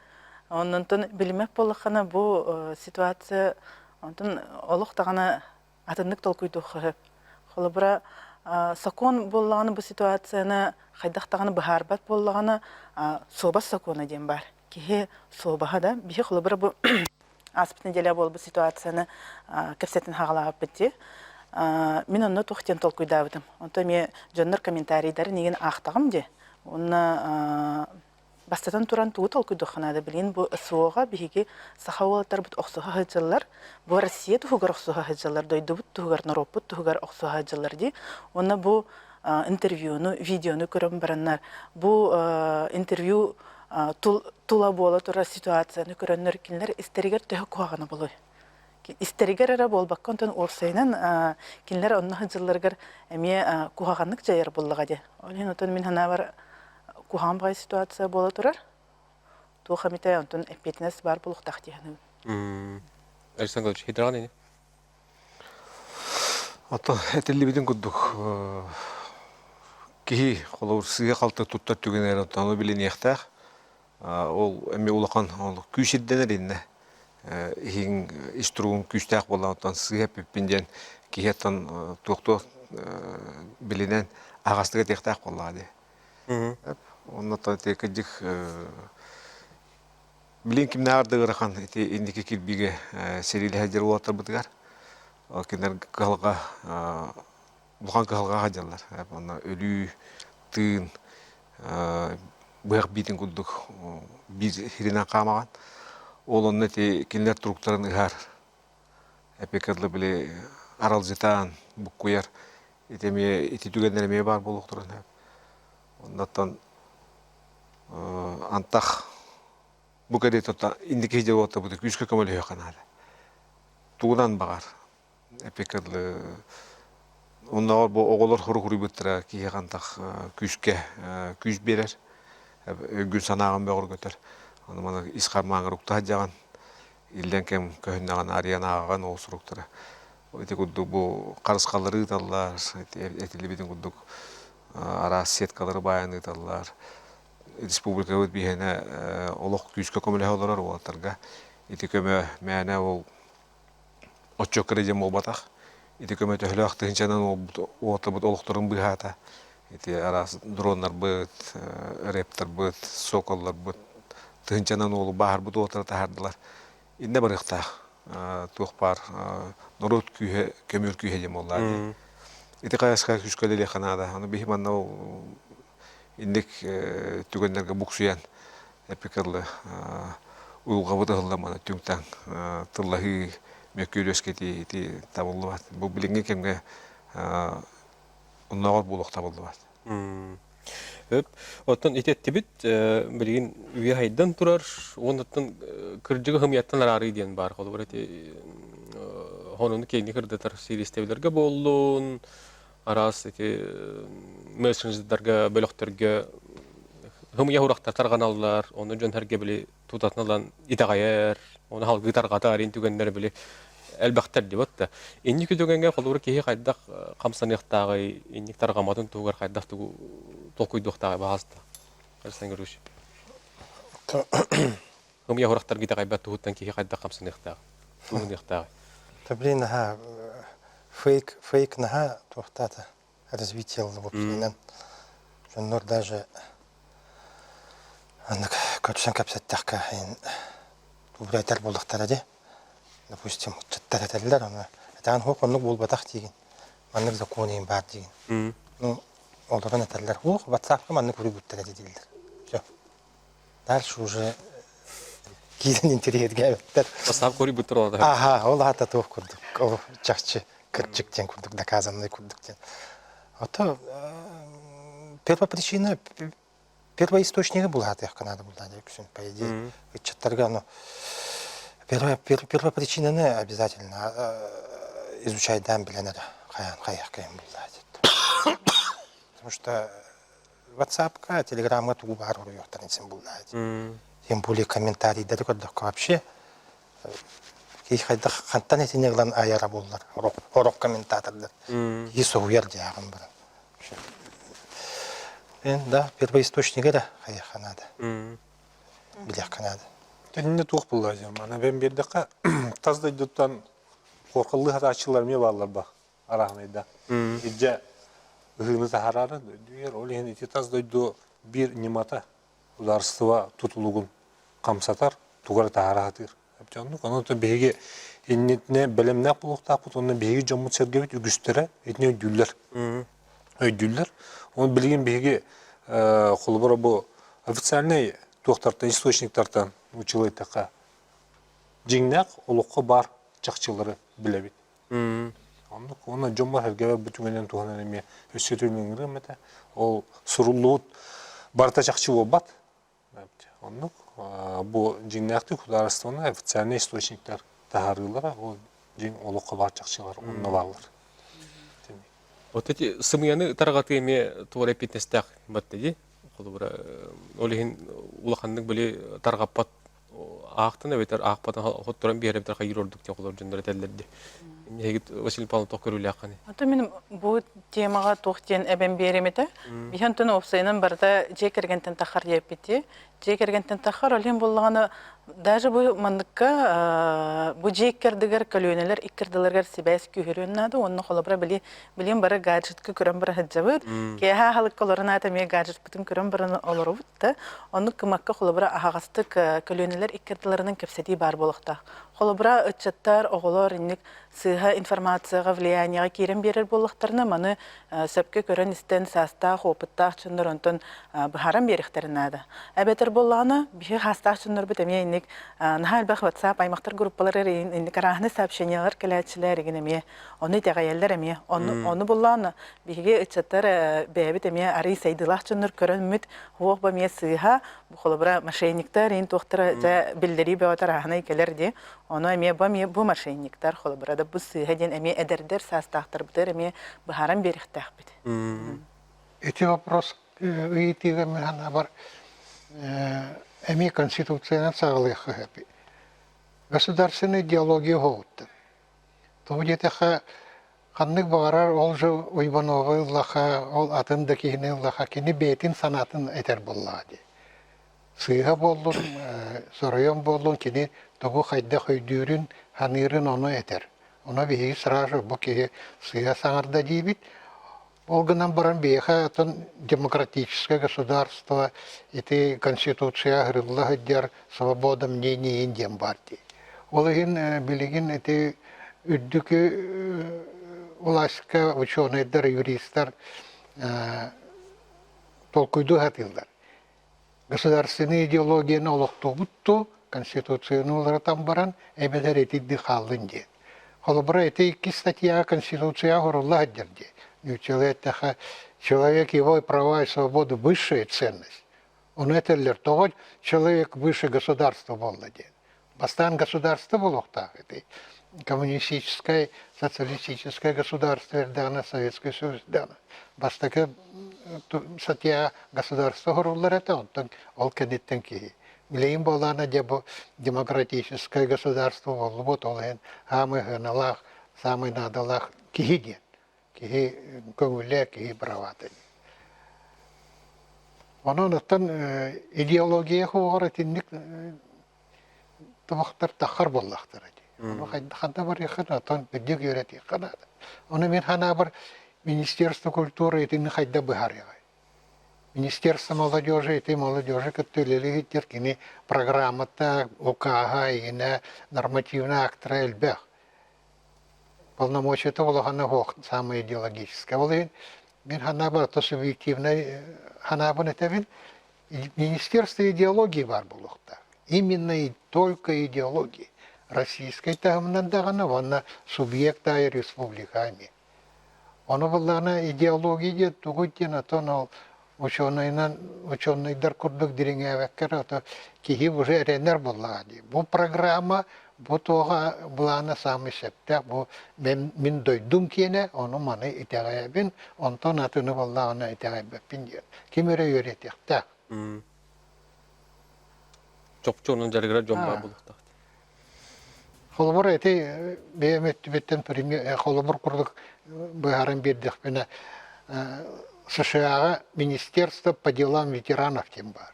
Оннонтон билимэк буоллаххына бу ситуация онтон олох даҕаны атыннык толкуйдуохха сөп. Холобура, сокуон буоллаҕына бу ситуацияны хайдах даҕаны быһаарбат буоллаҕына суобас сокуона диэн баар. Киһи суобаһа да биһи холобура бу ааспыт неделя буолбут ситуацияны кэпсэтин хаҕалаабыппыт дии. Мин онно туох диэн толкуйдаабытым. Онто эмиэ дьоннор комментарийдарын игин аахтаҕым дии. Уонна Бастатан туран тугу толкуйдуохха наада билигин бу СВО-ҕа биһиги саха уолаттарбыт охсуһа сылдьаллар, бу Россия туһугар охсуһа сылдьаллар, дойдубут туһугар, норуоппут туһугар охсуһа сылдьаллар дии. Уонна бу интервьюну, видеону көрөн бараннар, бу интервью тула буола турар ситуацияны көрөннөр кинилэр истэригэр төһө куһаҕана буолуой? Истэригэр эрэ буолбакка, онтон уопсайынан кинилэр онно сылдьалларыгар эмиэ куһаҕаннык дьайар буоллаҕа дии. Ол иһин отон мин санаабар куһаҕан баҕайы ситуация буола турар. Туох эмитэ онтон эппиэтинэс баар буолуохтаах дии саныыбын. Александр Николаевич, хитраҕын ини? Оттон этиллибитин курдук киһи холобур сыыһа-халты туттар түгэнигэр оттон ону билиниэхтээх. Ол эмиэ улахан ол күүс ирдэнэр иннэ. Иһиҥ ис туругуҥ күүстээх буоллаҕыттан сыыһа эппиппин диэн киһи оттон туох-туох билинэн аһаҕастык этиэхтээх буоллаҕа дии. Онно ити кырдьык билин кимнээҕэр да ыарахан ити инники кирбиигэ сэриилэһэ дьэр уолаттарбытыгар кинилэр кыһалҕа улахан кыһалҕаҕа сылдьаллар. Онно өлүү, тыын, быһах биитин курдук биир сиринэн хаамаҕын. Ол онно ити кинилэр туруктарын ыһар. Эпикэрлы били аралдьытаан буккуйар ити эмиэ ити түгэннэр эмиэ баар буолуохтарын сөп. Оннуттан антах бу кэриэтэ инники дьылларбыт күүскэ көмөлөһүөххэ наада. Тугунан баҕар эпикэрлы оннооҕор бу оҕолор хоругуруйбуттара киһиэхэ антах күүскэ күүс биэрэр өйгүн санааҕын бөҕөргөтөр ону маны ис хармааҥҥар укта сылдьаҕын иллэҥ кэм көһүннэҕинэ арыйан ааҕаҕын ол суруктары ити курдук бу харысхаллары ыыталлар этиллибитин курдук араас сеткалары баайан ыыталлар республикабыт биһиэнэ олох күүскэ көмөлөһө олорор уолаттарга ити көмө мээнэ ол Оччокко эрэ диэн буолбатах. Ити көмө төһөлөөх тыһыынчанан уолаттарбыт олохторун быыһаата. Ити араас дроннарбыт, рептарбыт, соколларбыт тыһыынчанан уолу бааһырбыт уолаттары таһаардылар. Иннэ барыахтаах. Туох баар норуот күүһэ, көмүөл күүһэ диэн буоллаа дии. Ити хайаска күүскэ үлэлиэххэ наада. Аны биһи манна инник түгэннэргэ буксуйан эпикылы уйулҕабыт ыһыллан маны түҥ-таҥ тыллаһыы мөккүөр үөскэтии ити табыллыбат. Бу билиҥҥи кэмҥэ оннооҕор буолуох табыллыбат. Өп. Оттон ити эттибит билигин үйэ хайдан турар уоннаттан кырдьыгы хымыйаттан араарыы диэн баар. Холобур ити хонуну киэҥник ырдатар сириэстэбилэргэ буоллун, араас ити мессенджердарга, бөлөхтөргө хымыйа урахтар тарҕаналлар, ону дьон сэргэ били тутатына ылан итэҕэйэр, ону салгыы тарҕатар ин түгэннэр били элбэхтэр дии да. Инники түгэҥҥэ холобура киһи хайдах хамсаныахтааҕый, инник тарҕаматын туһугар хайдах тугу толкуйдуохтааҕый баҕаста. Александр Григорьевич. Хымыйа урахтарга итэҕэйбэт туһуттан киһи хайдах хамсаныахтаах, туһуныахтааҕый? Да блин, наһаа фейк, фейк наһаа туохтаата развитие ылла Дьоннор даже аннык көрсөн кэпсэттэххэ тугу буоллахтара дии. Допустим, ыччаттар этэллэр, аны этэҕин хуох оннук буолбатах диигин. Маннык закон иһин баар диигин. Ну, олорон этэллэр, хуох ватсапка маннык уруйбуттар этэ дииллэр. Все. Дальше уже киирэн интэриэһиргээбэттэр. Бастаан көрүйбүттэр ол Аха, ол аата туох курдук, ол чахчы кырдьык диэн курдук, доказанный курдук диэн. Ото первопричина, первоисточнига булаатыахха наада буллаа үксүн, по идее, ыччаттарга ону первопричинаны обязательно изучайдаан билэн эрэ хайаан хайыах кэйэн буллаа диэт. Потому что WhatsApp-ка, Telegram-га тугу баар уруйуохтарын син буллаа Тем более комментарийдары көрдөххө вообще киһи хайдах хантан этини ылан айара буоллар орох комментатордар киһи соһуйар дьааҕын баран да первоисточнига да хайыахха наада билиэххэ наада. Тэннэ туох буолла диэн маны бэм биэрдэххэ тас дойдуттан хуорхаллыы хатааччылар эмиэ бааллар ба арааһынайда. Илдьэ ыһыыны таһараары дойдугар ол иһин ити тас дойду биир ньымата судаарыстыба тутулугун хамсатар, тугу эрэ таһаара сатыыр. Оннук онон биһиги иннитинэ бэлэмнээх буолуохтаахпыт уонна биһиги дьоммут-сэргэбит үгүстэрэ итини өйдүүллэр. Өйдүүллэр. Оны билигин биһиги холобура бу официальный туохтартан, источниктартан училайтахха дьиҥнээх олоххо баар чахчылары билэбит. Оннук уонна дьоммор сэргэбэр бу түгэнинэн туһанан эмиэ өссө ыҥырыам этэ. Ол суруллубут барыта чахчы буолбат. Оннук бу дьиҥнээхтик судаарыстыбаннай официальнай источниктар таһаарыылара ол дьиҥ олоххо баар чахчылар онно бааллар. Вот эти сымыйаны тарҕатыы эмиэ туора эппиэтинэстээх батта дии. Холобура, ол иһин улаханнык били тарҕаппат аахтан эбэтэр аахпатын хотторон биэрэр эбэтэр хайыыр ордук диэн холор дьоннор этэллэр дии. Эһигит Василий Павлович туох көрүүлээххиний? Ото мин бу темаҕа туох диэн эбэн биэрим этэ. Биһи онтон уопсайынан барыта дьиэ кэргэнтэн таххар диэппити. Дьиэ кэргэнтэн таххар ол иһин буоллаҕына даже бу манныкка бу дьиэ иккэрдигэр көлүөнэлэр иккэрдилэригэр сибээс күүһүрүөн наада уонна холобура били билим бары гаджетка көрөн бара сылдьабыт. Киэһэ аһылыкка олорон аата эмиэ гаджетпытын көрөн баран олоробут да. Оннук кымакка холобура аһаҕастык көлүөнэлэр иккэрдилэринэн кэпсэтии баар буолуохтаах. Холобура ыччаттар, оҕолор инник сыыһа информацияҕа, влияниеҕа киирэн биэрэр буоллахтарына, маны сөпкө көрөн-истэн саастаах, опыттаах дьоннор онтон быһааран биэриэхтэрин наада. Эбэтэр буоллаҕына, биһиги хаастаах дьоннорбут эмиэ инник наһаа элбэх WhatsApp аймахтар группалар инник арааһынай сообщениелар кэлээччилэр игин эмиэ ону итэҕэйэллэр эмиэ. Ону, ону буллаҕына, биһиги ыччаттар бэйэбит эмиэ арый сайдыылаах дьоннор көрөммүт, уох бу эмиэ сыыһа, холобура мошенниктар иин туохтара дьэ биллэрии бөҕөтө арааһынай кэлэр дии. Ону эмиэ бу эмиэ бу мошенниктар холобура да бу сыыһа диэн эмиэ эдэрдэр саастаахтарбытыгар эмиэ быһааран биэриэхтээхпит. Ити вопрос ыйытыыга мин санаабар эмиэ конституциянан саҕалыахха сөп. Государственная идеология уһугуттан. Тоҕо диэтэххэ, ханнык баҕарар ол же Уйбановы ыллаха, ол атын да киһини ыллаха, кини бэйэтин санаатын этэр буоллаҕа дии. Сыыһа буоллун, соруйан буоллун, кини тугу хайдах өйдүүрүн, саныырын ону этэр. Ону биһиги сразу бу киһи сыыһа саҥарда диибит. Ол гынан баран биһиэхэ атын демократическое государство ити конституция ыһырылла сылдьар свобода мнения диэн баар дии. Ол иһин билигин ити үрдүкү властька ученайдар, юристар толкуйдуу сатыыллар. Государственнай идеологияны олохтуубут дуу, Конституцияны уларытан баран, эбэтэр итирдии хааллын диэн. Холобура, ити икки статьяҕа Конституция оҥорулла сылдьар дии. Нууччалыы эттэххэ, человек его права и свободы высшая ценность. Ону этэллэр, тоҕо человек выше государства буолла диэн. Бастаан государство буолуохтаах ити. Коммунистическое, социалистическое государство эрдэҕинэ, Советский Союз эрдэҕинэ. Бастакы статья государство оһоруллар этэ, онтон ол кэнниттэн киһи. Билигин буоллаҕына дьэ бу демократическое государство буоллубут, ол иһин саамай сыаналаах, саамай наадалаах киһи диэн. Киһи көҥүлэ, киһи правата. Онон оттон идеология хуоҕар итинник тобохтор таххар буоллахтара дии. Ону ханна барыахха оттон үрдүк үөрэтиэххэ наада. Ону мин санаабар Министерство культуры итини хайда быһаарыаҕай? Министерство молодежи ити молодежи кытта үлэлиир кини программата, УК-һа, игинэ, нормативный актара элбэх. Полномочията улахана суох, самое идеологическое. Ол иһин мин санаабар ото субъективнай санаабын этэбин, Министерство идеологии баар буолуохтаах. Именно и только идеологии. Российскай таһымынан даҕаны уонна субъект аайы республика эмиэ. Ону буллаҕына идеология диэн тугуй диэн отон ол учуонайынан учуонайдар курдук дириҥээбэккэ эрэ ото киһи уже эрэнэр буоллаҕа дии. Бу программа бу туоҕа былаана саамай сөптөөх бу мин дойдум киэнэ ону маны итэҕэйэбин онтон атыны буоллаҕына итэҕэйбэппин диэн ким эрэ үөрэтиэхтээх. Чопчу онон дьарыгырар дьон баар буолуохтаах. Холобур ити бэйэм өттүбүттэн холобур курдук быһааран биэрдэхпинэ США-ҕа Министерство по делам ветеранов диэн баар.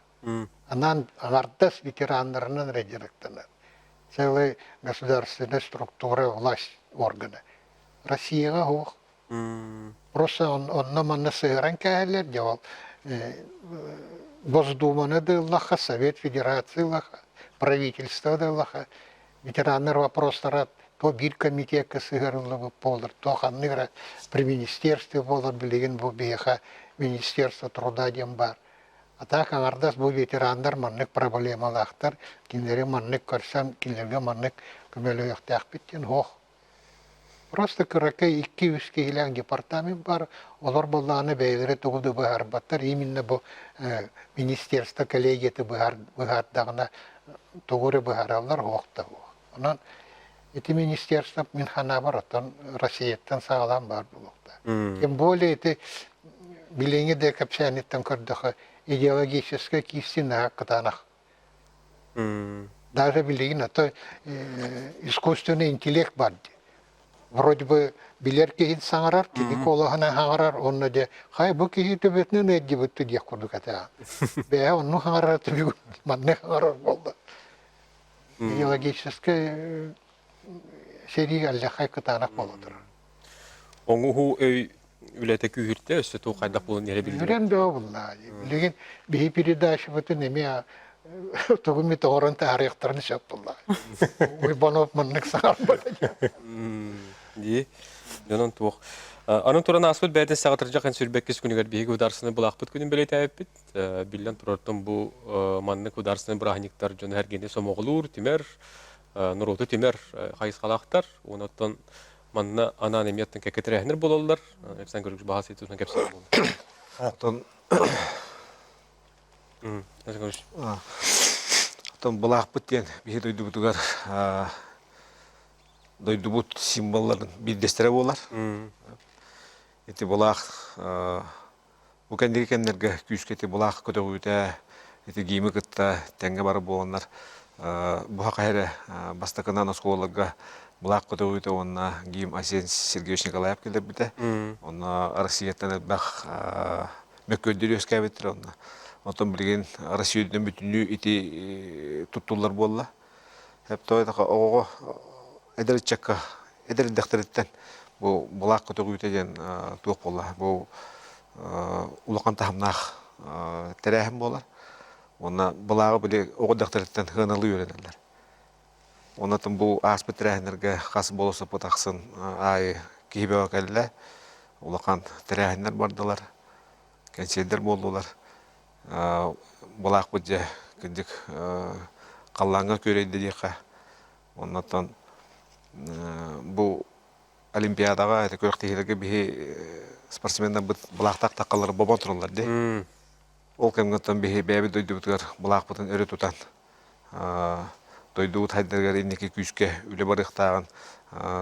Анаан аҥардас ветераннарынан эрэ дьарыктанар. Целая государственная структура, власть органа. Россияҕа суох. Просто онно-манна сыһыаран кээһэллэр, дьэ ол Госдуманы да ыллахха, Совет Федерации ыллахха, правительство да ыллахха, ветераннар вопростара то биир комитекка сыһыарыллыбыт буолар, то ханнык эрэ при министерстве буолар, билигин бу биһиэхэ Министерство труда диэн баар. А так аҥардас бу ветераннар маннык проблемалаахтар, кинилэри маннык көрсөн, кинилэргэ маннык көмөлөһүөхтээхпит диэн суох. Просто кыракый икки-үс киһилээх департамент бар, олор буоллаҕына бэйэлэрэ тугу да быһаарбаттар, именно бу министерство коллегията быһаардаҕына тугу эрэ быһаараллар, суох да суох. Онон ити министерство мин санаабар оттон Россияттан саҕалаан баар буолуохтаах. Тем более ити билиҥҥи да кэпсээниттэн көрдөххө идеологическай киирсии наһаа кытаанах. Даже билигин а то искусственный интеллект бар дии. Вроде бы билэр киһин саҥарар, кини куолаһынан саҥарар, онно дьэ хай бу киһи төбөтүнэн ыалдьыбытты диэх курдук этэ. Бэйэ онну саҥарар түбүгүн манна саҥарар буолла. Идеологическай сэрии аллахай кытаанах буола турар. Оҥоһуу өй үлэтэ күүһүртэ, өссө туох хайдах буолан иһэрэ биллибэт. Үрэн бөҕө булла. Билигин биһи передачабытын эмиэ тугу эмит оҥорон таһаарыахтарын сөп булла. Уйбанов маннык саҥарбата. Дии. Дьонон туох. Анын туран ааспыт бэйэтин саҕатырдьах сүрбэккис күнүгэр биһиги ударсыны былаахпыт күнүн бэлиэтээбиппит. Биллэн турартан бу маннык ударсыны бырааһынньыктар дьону эргини сомоҕолуур, түмэр, норуоту түмэр хайысхалаахтар. Онон манна анаан эмиэ оттон кэккэ тэрээһиннэр буолаллар. Александр Григорьевич баһа ситиитин кэпсээн буолла. Оттон Оттон былаахпыт диэн биһи дойдубутугар дойдубут символларын биирдэстэрэ буолар. Ити былаах Бу кэнники кэмнэргэ күүскэ ити былаах көтөҕүүтэ, ити гиими кытта тэҥҥэ бары буоланнар, бу хаһа эрэ бастакынан оскуолаларга былаах көтөҕүүтэ уонна гимн Айсен Сергеевич Николаев киллэрбитэ. Онно Россияттан элбэх мөккүөрдэр үөскээбиттэр онно. Оттон билигин Россия үрдүнэн бүтүннүү ити туттуллар буолла. Оҕоҕо эдэр ыччакка эдэр эрдэхтэриттэн бу былаах көтөҕүүтэ диэн туох буолла бу улахан таһымнаах тэрээһин буолар уонна былааҕы били оҕо эрдэхтэриттэн сыаналыы үөрэнэллэр оннотон бу ааспыт тэрээһиннэргэ хас болосоппут ахсын аайы киһи бөҕө кэллэ улахан тэрээһиннэр бардылар кэнсиэрдэр буоллулар былаахпыт дьэ кырдьык халлааҥҥа күөрэйдэ диэххэ Оннуттан бу Олимпиадаҕа ити күрэхтэһиилэргэ биһи спортсменнарбыт былаахтаах таххаллары бобон тураллар дии. Ол кэмҥэ оттон биһи бэйэбит дойдубутугар былаахпытын өрө тутан дойдубут хайдарыгар инники күүскэ үлэ барыахтааҕын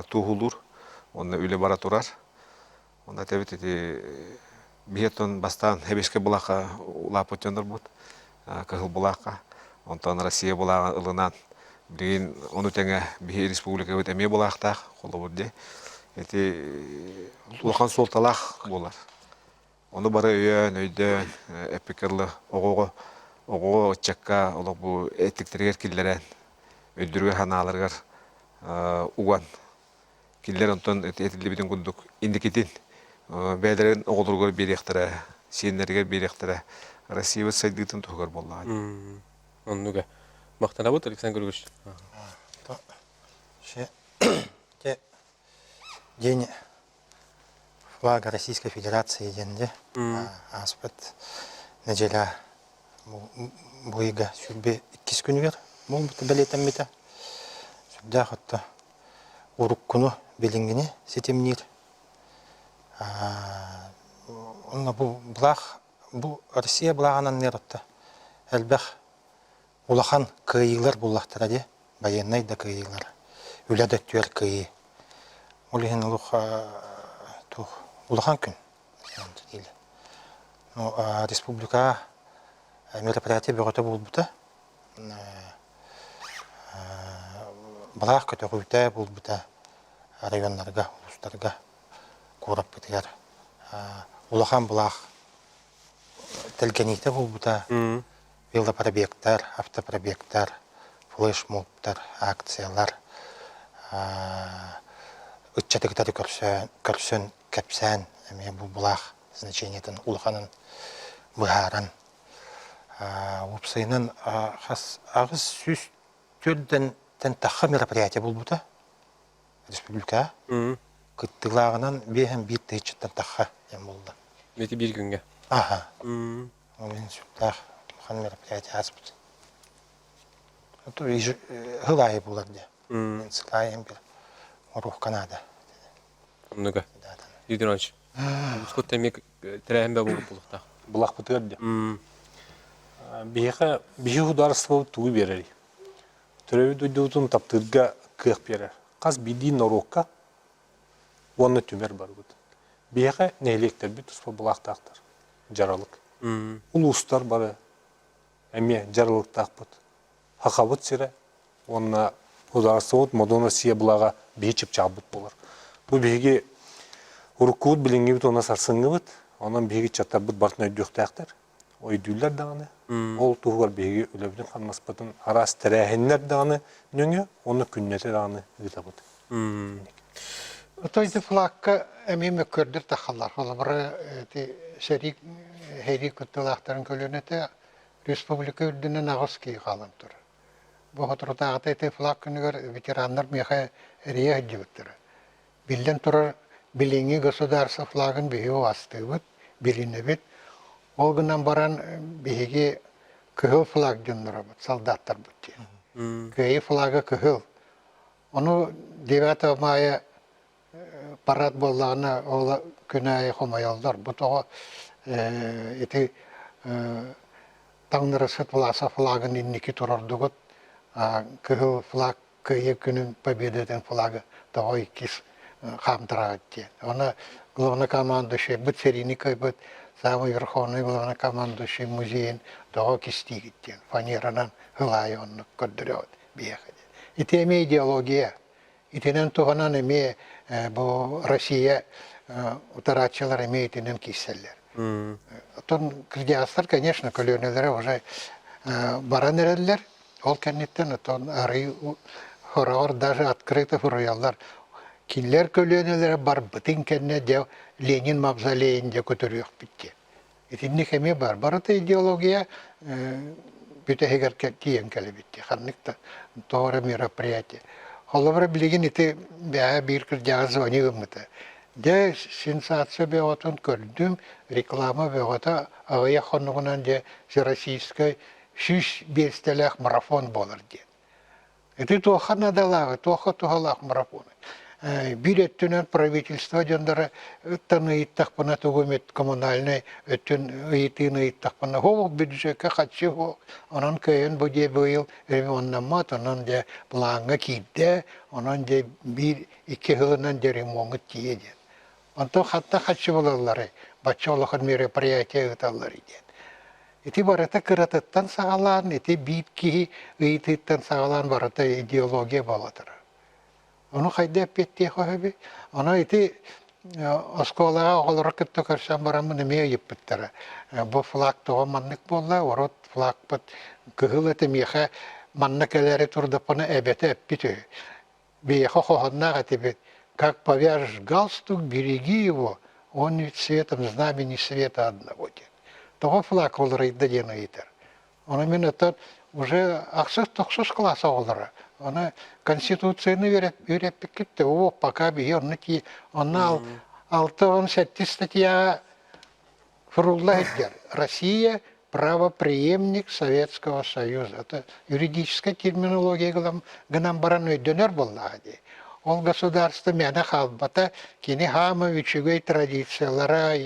туоһулуур. Онно үлэ бара турар. Онно этэбит ити биһи оттон бастаан Хэбишкэ былаахха улааппыт дьоннорбут Кыһыл былаахха. Онтон Россия былааҕын ылынан билигин ону тэҥэ биһи республикабыт эмиэ былаахтаах холобур дии. Ити улахан суолталаах буолар. Ону бары өйөөн, өйдөөн, эппиккэ дылы оҕоҕо оҕоҕо ыччакка олох бу эттиктэригэр киллэрэн, өйдөрүгэр санааларыгар уган Кинилэр онтон этиллибитин курдук инникитин бэйэлэрин оҕолоругар биэриэхтэрэ, сиэннэригэр биэриэхтэрэ. Россиябыт сайдыытын туһугар буоллаҕа. Оннуга. Махтанабыт, Александр Григорьевич. День флага Российской Федерации диэн дьэ ааспыт нэдиэлэ бу ыйга сүүрбэ иккис күнүгэр буолбута бэлиэтэммитэ. Сүрдээх отто уруккуну билиҥҥини ситимниир. Онно бу былаах бу Россия былааҕын анныгар отто элбэх улахан кыайыылар буллахтара дии байыаннай да кыайыылар үлэ да өттүгэр кыайыы ол иһин олох туох улахан күн ну республикаҕа мероприятие бөҕөтө буолбута былаах көтөҕүүтэ буолбута районнарга улуустарга куораппытыгар улахан былаах тэлгэниитэ буолбута. Велопробегтар, автопробегтар, флешмобтар, акциялар, ыччаты кытары көрсөн, кэпсээн эмиэ бу былаах значениетын улаханын быһааран уопсайынан хас 804 тахха мероприятие буолбута республикаҕа кыттыылааҕынан биэһэн биир тыһыынчаттан тахха диэн буолла. Ити биир күҥҥэ. Аха. Ол иһин сүрдээх улахан мероприятие ааспыт. Сыл аайы буолар дии. Сыл аайы бир оруохка наада. Оннуга. Юрий Иванович, улуускут эмиэ тэрээһин бэ буолуп булуохтаах. Булахпытыгар дии. Биһиэхэ биһи судаарыстыбабыт тугу биэрэрий? Төрөөбүт дойдубутун таптыырга кыах биэрэр. Хас биирдии норуокка уонна түмэр барыбыт. Биһиэхэ нэһилиэктэрбит туспа былаахтаахтар. Дьаралык. Улуустар бары эмиэ дьаралыктаахпыт. Хахабыт сирэ уонна судаарыстыбабыт Модун Россия былааҕа биһи чыпчаалбыт буолар. Бу биһиги уруккубут, билиҥҥибит уонна сарсыҥҥыбыт. Онон биһиги ыччаттарбыт барытын өйдүөхтээхтэр. Өйдүүллэр даҕаны. Ол туһугар биһиги үлэбитин-хамнаспытын араас тэрээһиннэр даҕаны нөҥүө уонна күннэтэ даҕаны ыытабыт. Отой ити флагка эмиэ мөккүөрдэр тахаллар. Холобура, ити сэрии сэрии кыттыылаахтарын көлүөнэтэ республика үрдүнэн аҕыс киһи хаалан турар. Бу соторутааҕыта ити флаг күнүгэр ветераннар миэхэ эрийэ сылдьыбыттара. Биллэн турар, билиҥҥи государство флагын биһиги убаастыыбыт, билинэбит. Ол гынан баран биһиги кыһыл флаг дьонноробут, солдаттарбыт диэн. Кыайыы флага кыһыл. Ону 9 мая парад буоллаҕына ол күн аайы хомойоллор. Бу тоҕо ити таҥнарысыт Власов флагын инники турордугут, кыһыл флаг Кыайыы күнүн Победатын флагы тоҕо иккис хаамтараҕыт диэн. Оны главнокомандующийбыт сэриини кыайбыт самый верховный главнокомандующий музейын тоҕо кистиигит диэн фанеранан ылаайы оннук көрдөрөҕүт биһиэхэ диэн. Ити эмиэ идеология. Итинэн туһанан эмиэ бу Россия утарааччылар эмиэ итинэн киирсэллэр. Оттон кырдьаҕастар, конечно, көлүөнэлэрэ уже баран эрэллэр. Ол кэнниттэн оттон арыы хороҕор даже открыто суруйаллар. Кинилэр көлүөнэлэрэ барбытын кэннэ дьэ Ленин мавзолейын дьэ көтөрүөхпүт диэн. Итинник эмиэ бар. Барыта идеология бүтэһигэр тиийэн кэлэбит дии. Ханнык да тоҕо эрэ мероприятие. Холобура билигин ити бэйэ биир кырдьаҕас звоню гыммыта. Дьэ сенсация бөҕөтүн көрдүм, реклама бөҕөтө аҕыйах хонугунан дьэ всероссийскай 105 биэстэлээх марафон буолар диэн. Ити туохха наадалааҕый, туохха туһалаах марафон? Биир өттүнэн правительство дьонноро ыттан ыйыттахпына тугу эмит коммунальнай өттүн ыйытыыны ыйыттахпына суох бюджекка харчы суох, онон кыайан бу дьиэ быйыл ремоннаммат, онон дьэ плаҥҥа киирдэ, онон дьэ биир икки сылынан дьэ ремоҥҥут тиийэ диэн. Онтон ханна харчы булалларый, бачча улахан мероприятие ыыталларый диэн. Ити барыта кыратыттан саҕалаан, ити биир киһи ыйытыыттан саҕалаан барыта идеология буола турар. Ону хайда эппиэттиэх үһүбүй? Ону ити оскуолаҕа оҕолору кытта көрсөн бараммын эмиэ ыйыппыттара. Бу флаг тоҕо маннык буолла? Урут флагпыт кыһыл этэ миэхэ манна кэлээри турдахпына эбэтэ эппит үһү. Биһиэхэ хоһоонноох этибит. Как повяжешь галстук, береги его, он ведь светом знамени света одного диэн. Тоҕо флаг уларыйда диэн ыйытар. Ону мин оттон уже ахсыс тохсус класс оҕолоро. Ону Конституцияны үөрэппиккит да оо, пока биһи онно ки онно 67 статьяҕа Фрулла сылдьар. Россия правопреемник Советского Союза. Это юридическая терминология гынан баран өйдөнөр буоллаҕа дии. Ол государство мээнэ хаалбата, кини хаама үчүгэй традициялара,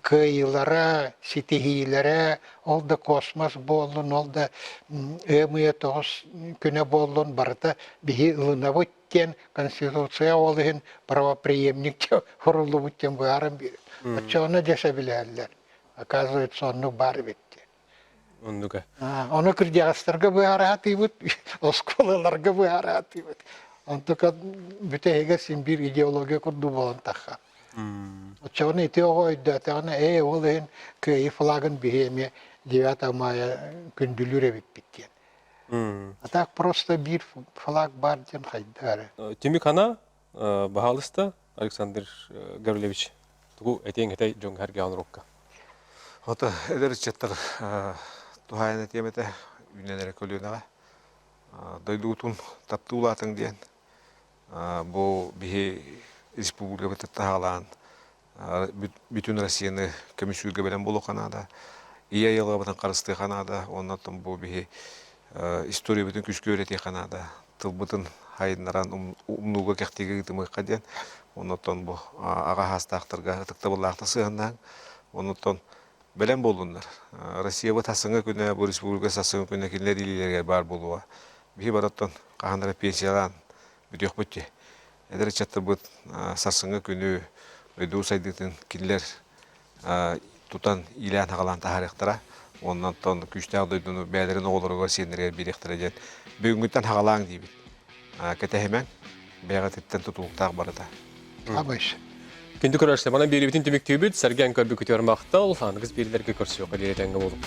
кыайыылара, ситиһиилэрэ, ол да космос буоллун, ол да ымыйа тоҕус күнэ буоллун, барыта биһи ылынабыт диэн Конституция ол иһин правопреемник суруллубут диэн быһааран биэрэр. Оччоҕуна дьэ сөбүлэһэллэр. Оказывается, оннук баар эбит диэн. Оннуга. Ону кырдьаҕастарга быһаараатыыбыт, оскуолаларга быһаараатыыбыт. Онтука бүтэһигэр син биир идеология курдук буолан тахха. Оччоҕуна ити оҕо өйдөөтөҕүнэ, ээ, ол иһин кыайыы флагын биһи эмиэ 9 мая күндүлүүр эбиппит диэн. А так просто биир флаг баар диэн хайда эрэ. Түмүк хана баһаалыста Александр Гаврильевич тугу этиэҥ этэй дьоҥҥо эргэ оҥорукка? Ото эдэр ыччаттар туһаайан этиэм этэ үүнэн эрэ көлүөнэҕэ дойдугутун таптыы улаатыҥ диэн бу биһи республикабыт таһаалаан бүтүн Россияны көмүсүүргэ бэлэм буолуохха наада. Ийэ айылҕабытын харыстыахха наада. Уонна оттон бу биһи историябытын күүскэ үөрэтиэххэ наада. Тылбытын хайыннаран умнууга кэхтиигэ ыытымыахха диэн. Оннуттан бу аҕа хаастаахтарга ытыктабыллаахтык сыһыаннаһыҥ. Оннуттан бэлэм буоллуннар. Россиябыт сарсыҥҥы күнэ, бу республика сарсыҥҥы күнэ кинилэр илиилэригэр баар буолуоҕа. Биһи барыттан хаһан эрэ пенсиялаан бүтүөхпүт дии. Эдэр ыччаттарбыт сарсыҥҥы күнү дойду сайдыытын кинилэр тутан иилээн-хаҕалаан таһаарыахтара. Уонна оттон күүстээх дойдуну бэйэлэрин оҕолоругар, сиэннэригэр биэриэхтэрэ диэн бүгүҥҥүттэн хаҕалааҥ диибит. Кэтэһимэҥ, бэйэҕититтэн тутулуктаах барыта. Абыш. Күндү көрөөччүлэр, манан биэриибитин түмүктүүбүт. Сэргээн көрбүкүтүгэр махтал. Аныгыс биэриилэргэ көрсүөххэ диэри этэҥҥэ буолуҥ.